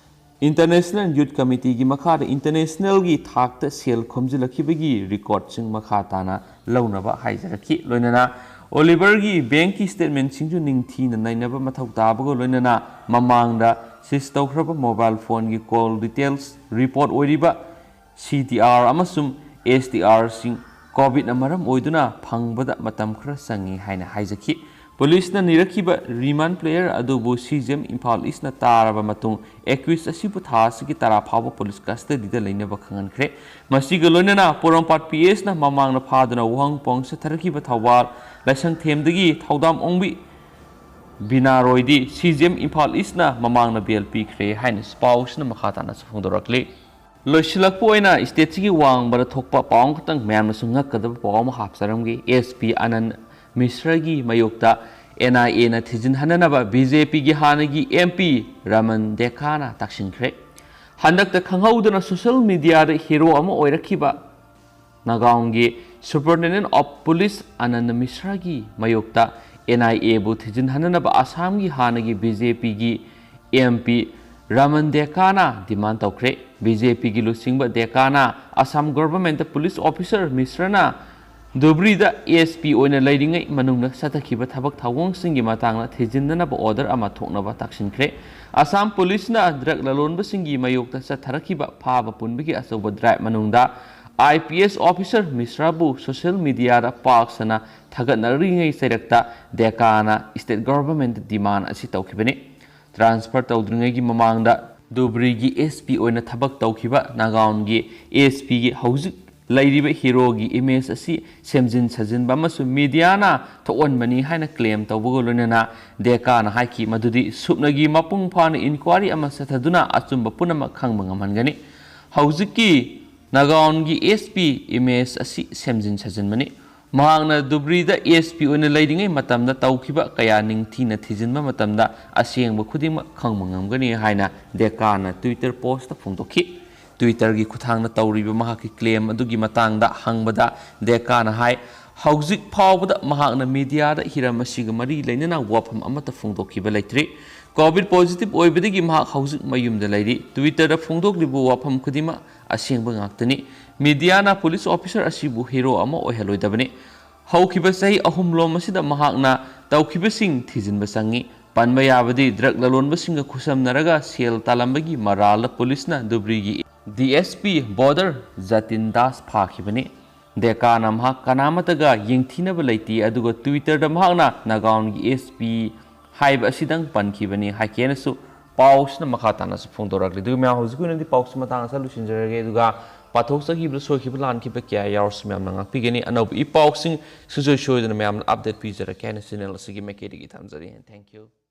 International Youth Committeeꯒꯤ ꯃꯈꯥꯗ internationalꯒꯤ ꯊꯥꯛꯇ ꯁꯦꯜ ꯈꯣꯝꯖꯤꯜꯂꯛꯈꯤꯕꯒꯤ recordꯁꯤꯡ ꯃꯈꯥ ꯇꯥꯅ ꯂꯧꯅꯕ ꯍꯥꯏꯖꯔꯛꯈꯤ꯫ ꯂꯣꯏꯅꯅ ꯑꯣꯂꯤꯚꯔꯒꯤ bankꯀꯤ statementꯁꯤꯡꯁꯨ ꯅꯤꯡꯊꯤꯅ ꯅꯩꯅꯕ ꯃꯊꯧ ꯇꯥꯕꯒ ꯂꯣꯏꯅꯅ ꯃꯃꯥꯡꯗ seize ꯇꯧꯈ꯭ꯔꯕ mobile phoneꯒꯤ call details report ꯑꯣꯏꯔꯤꯕ C T R ꯑꯃꯁꯨꯡ S T Rꯁꯤꯡ COVIDꯅ ꯃꯔꯝ ꯑꯣꯏꯗꯨꯅ ꯐꯪꯕꯗ ꯃꯇꯝ ꯈꯔ ꯆꯪꯏ ꯍꯥꯏꯅ ꯍꯥꯏꯖꯈꯤ꯫ ꯄꯨꯂꯤꯁꯅ ꯅꯤꯔꯛꯈꯤꯕ remand prayer ꯑꯗꯨꯕꯨ C J M ꯏꯝꯐꯥꯜ ꯏꯁꯅ ꯇꯥꯔꯕ ꯃꯇꯨꯡ, accused ꯑꯁꯤꯕꯨ ꯊꯥ ꯑꯁꯤꯒꯤ ꯇꯔꯥ ꯐꯥꯎꯕ ꯄꯨꯂꯤꯁ custodyꯗ ꯂꯩꯅꯕ ꯈꯪꯍꯟꯈ꯭ꯔꯦ꯫ ꯃꯁꯤꯒ ꯂꯣꯏꯅꯅ ꯄꯣꯔꯣꯝꯄꯥꯠ P S ꯅ ꯃꯃꯥꯡꯗ ꯐꯥꯗꯨꯅ ꯋꯥꯍꯪ ꯄꯥꯎꯍꯪ ꯆꯠꯊꯔꯛꯈꯤꯕ ꯊꯧꯕꯥꯜ ꯂꯥꯏꯁꯪꯊꯦꯝꯗꯒꯤ ꯊꯧꯗꯥꯝ ꯑꯣꯡꯕꯤ ꯕꯤꯅꯥ ꯔꯣꯏꯗꯤ C J M ꯏꯝꯐꯥꯜ ꯏꯁꯅ ꯃꯃꯥꯡꯗ bail ꯄꯤꯈ꯭ꯔꯦ ꯍꯥꯏꯅ ꯄꯥꯎꯁꯤꯅ ꯃꯈꯥ ꯇꯥꯅꯁꯨ ꯐꯣꯡꯗꯣꯔꯛꯂꯤ꯫ ꯂꯣꯏꯁꯤꯜꯂꯛꯄ ꯑꯣꯏꯅ stateꯁꯤꯒꯤ ꯋꯥꯡꯃꯗ ꯊꯣꯛꯄ ꯄꯥꯎ ꯑꯃꯈꯛꯇꯪ ꯃꯌꯥꯝꯅꯁꯨ ꯉꯛꯀꯗꯕ ꯄꯥꯎ ꯑꯃ ꯍꯥꯞꯆꯔꯝꯒꯦ꯫ S P ꯑꯅꯟ ꯃꯤꯁ꯭ꯔꯒꯤ ꯃꯥꯌꯣꯛꯇ N I Aꯅ ꯊꯤꯖꯤꯟꯍꯟꯅꯅꯕ B J Pꯒꯤ ꯍꯥꯟꯅꯒꯤ M P ꯔꯃꯟ ꯗꯦꯀꯥꯅ ꯇꯛꯁꯤꯟꯈ꯭ꯔꯦ꯫ ꯍꯟꯗꯛꯇ ꯈꯪꯍꯧꯗꯅ social mediaꯗ hero ꯑꯃ ꯑꯣꯏꯔꯛꯈꯤꯕ ꯅꯥꯒꯥꯎꯟꯒꯤ Superintendent of Police ꯑꯅꯟꯗ ꯃꯤꯁ꯭ꯔꯥꯒꯤ ꯃꯥꯌꯣꯛꯇ N I Aꯕꯨ ꯊꯤꯖꯤꯟꯍꯟꯅꯅꯕ ꯑꯁꯥꯝꯒꯤ ꯍꯥꯟꯅꯒꯤ B J Pꯒꯤ M P Raman ꯗꯦꯀꯥꯅ demand ꯇꯧꯈ꯭ꯔꯦ꯫ B J Pꯒꯤ ꯂꯨꯆꯤꯡꯕ ꯗꯦꯀꯥꯅ Assam governmentꯇ police officer ꯃꯤꯁ꯭ꯔꯅ ꯙꯨꯕ꯭ꯔꯤꯗ S P ꯑꯣꯏꯅ ꯂꯩꯔꯤꯉꯩ ꯃꯅꯨꯡꯗ ꯆꯠꯊꯈꯤꯕ ꯊꯕꯛ ꯊꯧꯑꯣꯡꯁꯤꯡꯒꯤ ꯃꯇꯥꯡꯗ ꯊꯤꯖꯤꯟꯅꯅꯕ ꯑꯣꯔꯗꯔ ꯑꯃ ꯊꯣꯛꯅꯕ ꯇꯥꯛꯁꯤꯟꯈ꯭ꯔꯦ꯫ ꯑꯁꯥꯝ ꯄꯨꯂꯤꯁꯅ ꯗ꯭ꯔꯒ ꯂꯂꯣꯟꯕꯁꯤꯡꯒꯤ ꯃꯥꯌꯣꯛꯇ ꯆꯠꯊꯔꯛꯈꯤꯕ ꯐꯥꯕ ꯄꯨꯟꯕꯒꯤ ꯑꯆꯧꯕ ꯗ꯭ꯔꯥꯏꯚ ꯃꯅꯨꯡꯗ I P S officer ꯃꯤꯁ꯭ꯔꯥꯕꯨ social ꯃꯤꯗꯤꯌꯥꯗ ꯄꯥꯛ ꯁꯟꯅ ꯊꯥꯒꯠꯅꯔꯤꯉꯩ ꯆꯩꯔꯛꯇ ꯗꯦꯀꯥꯅ ꯁ꯭ꯇꯦꯠ ꯒꯚꯔꯟꯃꯦꯟꯠꯇ ꯗꯤꯃꯥꯟ ꯑꯁꯤ ꯇꯧꯈꯤꯕꯅꯤ꯫ ꯇ꯭ꯔꯥꯟꯁꯐꯔ ꯇꯧꯗ꯭ꯔꯤꯉꯩꯒꯤ ꯃꯃꯥꯡꯗ ꯙꯨꯕ꯭ꯔꯤꯒꯤ ꯑꯦꯁ ꯄꯤ ꯑꯣꯏꯅ ꯊꯕꯛ ꯇꯧꯈꯤꯕ ꯅꯥꯒꯥꯎꯟꯒꯤ ꯑꯦꯁ ꯄꯤꯒꯤ ꯍꯧꯖꯤꯛ ꯂꯩꯔꯤꯕ ꯍꯤꯔꯣꯒꯤ ꯏꯃꯦꯖ ꯑꯁꯤ ꯁꯦꯝꯖꯤꯟ ꯁꯥꯖꯤꯟꯕ ꯑꯃꯁꯨꯡ ꯃꯤꯗꯤꯌꯥꯅ ꯊꯣꯛꯍꯟꯕꯅꯤ ꯍꯥꯏꯅ ꯀ꯭ꯂꯦꯝ ꯇꯧꯕꯒ ꯂꯣꯏꯅꯅ ꯗꯦꯀꯥꯅ ꯍꯥꯏꯈꯤ ꯃꯗꯨꯗꯤ ꯁꯨꯞꯅꯒꯤ ꯃꯄꯨꯡ ꯐꯥꯅ ꯏꯟꯀ꯭ꯋꯥꯔꯤ ꯑꯃ ꯆꯠꯊꯗꯨꯅ ꯑꯆꯨꯝꯕ ꯄꯨꯝꯅꯃꯛ ꯈꯪꯕ ꯉꯝꯍꯟꯒꯅꯤ꯫ ꯍꯧꯖꯤꯛꯀꯤ ꯅꯥꯒꯥꯎꯟꯒꯤ ꯑꯦꯁ ꯄꯤ ꯏꯃꯦꯖ ꯑꯁꯤ ꯁꯦꯝꯖꯤꯟ ꯁꯥꯖꯤꯟꯕꯅꯤ꯫ ꯃꯍꯥꯛꯅ ꯙꯨꯕ꯭ꯔꯤꯗ ꯑꯦꯁ ꯄꯤ ꯑꯣꯏꯅ ꯂꯩꯔꯤꯉꯩ ꯃꯇꯝꯗ ꯇꯧꯈꯤꯕ ꯀꯌꯥ ꯅꯤꯡꯊꯤꯅ ꯊꯤꯖꯤꯟꯕ ꯃꯇꯝꯗ ꯑꯁꯦꯡꯕ ꯈꯨꯗꯤꯡꯃꯛ ꯈꯪꯕ ꯉꯝꯒꯅꯤ ꯍꯥꯏꯅ ꯗꯦꯀꯥꯅ ꯇ꯭ꯋꯤꯇꯔ ꯄꯣꯁꯇ ꯐꯣꯡꯗꯣꯛꯈꯤ꯫ ꯇ꯭ꯋꯤꯇꯔꯒꯤ ꯈꯨꯠꯊꯥꯡꯗ ꯇꯧꯔꯤꯕ ꯃꯍꯥꯛꯀꯤ ꯀ꯭ꯂꯦꯝ ꯑꯗꯨꯒꯤ ꯃꯇꯥꯡꯗ ꯍꯪꯕꯗ ꯗꯦꯀꯥꯅ ꯍꯥꯏ, ꯍꯧꯖꯤꯛ ꯐꯥꯎꯕꯗ ꯃꯍꯥꯛꯅ ꯃꯤꯗꯤꯌꯥꯗ ꯍꯤꯔꯝ ꯑꯁꯤꯒ ꯃꯔꯤ ꯂꯩꯅꯅ ꯋꯥꯐꯝ ꯑꯃꯠꯇ ꯐꯣꯡꯗꯣꯛꯈꯤꯕ ꯂꯩꯇ꯭ꯔꯤ꯫ ꯀꯣꯚꯤꯗ ꯄꯣꯖꯤꯇꯤꯚ ꯑꯣꯏꯕꯗꯒꯤ ꯃꯍꯥꯛ ꯍꯧꯖꯤꯛ ꯃꯌꯨꯝꯗ ꯂꯩꯔꯤ꯫ ꯇ꯭ꯋꯤꯇꯔꯗ ꯐꯣꯡꯗꯣꯛꯂꯤꯕ ꯋꯥꯐꯝ ꯈꯨꯗꯤꯡꯃꯛ ꯑꯁꯦꯡꯕ ꯉꯥꯛꯇꯅꯤ꯫ ꯃꯤꯗꯤꯌꯥꯅ ꯄꯨꯂꯤꯁ ꯑꯣꯐꯤꯁꯔ ꯑꯁꯤꯕꯨ ꯍꯤꯔꯣ ꯑꯃ ꯑꯣꯏꯍꯜꯂꯣꯏꯗꯕꯅꯤ꯫ ꯍꯧꯈꯤꯕ ꯆꯍꯤ ꯑꯍꯨꯝꯂꯣꯝ ꯑꯁꯤꯗ ꯃꯍꯥꯛꯅ ꯇꯧꯈꯤꯕꯁꯤꯡ ꯊꯤꯖꯤꯟꯕ ꯆꯪꯏ꯫ ꯄꯟꯕ ꯌꯥꯕꯗꯤ ꯗ꯭ꯔꯒ ꯂꯂꯣꯟꯕꯁꯤꯡꯒ ꯈꯨꯠꯁꯝꯅꯔꯒ ꯁꯦꯜ ꯇꯥꯜꯂꯝꯕꯒꯤ ꯃꯔꯥꯜꯗ ꯄꯨꯂꯤꯁꯅ ꯙꯨꯕ꯭ꯔꯤꯒꯤ D S P border ꯖꯇꯤꯟ Das ꯐꯥꯈꯤꯕꯅꯤ꯫ ꯗꯦꯀꯥꯅ ꯃꯍꯥꯛ ꯀꯅꯥꯃꯠꯇꯒ ꯌꯦꯡꯊꯤꯅꯕ ꯂꯩꯇꯦ, ꯑꯗꯨꯒ ꯇ꯭ꯋꯤꯇꯔꯗ ꯃꯍꯥꯛꯅ ꯅꯥꯒꯥꯎꯟꯒꯤ ꯑꯦꯁ ꯄꯤ ꯍꯥꯏꯕ ꯑꯁꯤꯗꯪ ꯄꯟꯈꯤꯕꯅꯤ ꯍꯥꯏꯈꯤ ꯍꯥꯏꯅꯁꯨ ꯄꯥꯎꯁꯤꯅ ꯃꯈꯥ ꯇꯥꯅꯁꯨ ꯐꯣꯡꯗꯣꯔꯛꯂꯤ꯫ ꯑꯗꯨꯒ ꯃꯌꯥꯝ ꯍꯧꯖꯤꯛꯀꯤ ꯑꯣꯏꯅꯗꯤ ꯄꯥꯎꯁꯤ ꯃꯇꯥꯡ ꯑꯁꯤꯗ ꯂꯣꯏꯁꯤꯟꯖꯔꯒꯦ, ꯑꯗꯨꯒ ꯄꯥꯊꯣꯛꯆꯈꯤꯕꯗ ꯁꯣꯏꯈꯤꯕ ꯂꯥꯟꯈꯤꯕ ꯀꯌꯥ ꯌꯥꯎꯔꯁꯨ ꯃꯌꯥꯝꯅ ꯉꯥꯛꯄꯤꯒꯅꯤ꯫ ꯑꯅꯧꯕ ꯏ ꯄꯥꯎꯁꯤꯡ ꯁꯨꯡꯁꯣꯏ ꯁꯣꯏꯗꯅ ꯃꯌꯥꯝꯅ ꯑꯞꯗꯦꯠ ꯄꯤꯖꯔꯛꯀꯦ ꯍꯥꯏꯅ ꯆꯦꯅꯦꯜ ꯑꯁꯤꯒꯤ ꯃꯥꯏꯀꯩꯗꯒꯤ ꯊꯝꯖꯔꯤ꯫ Thank you꯫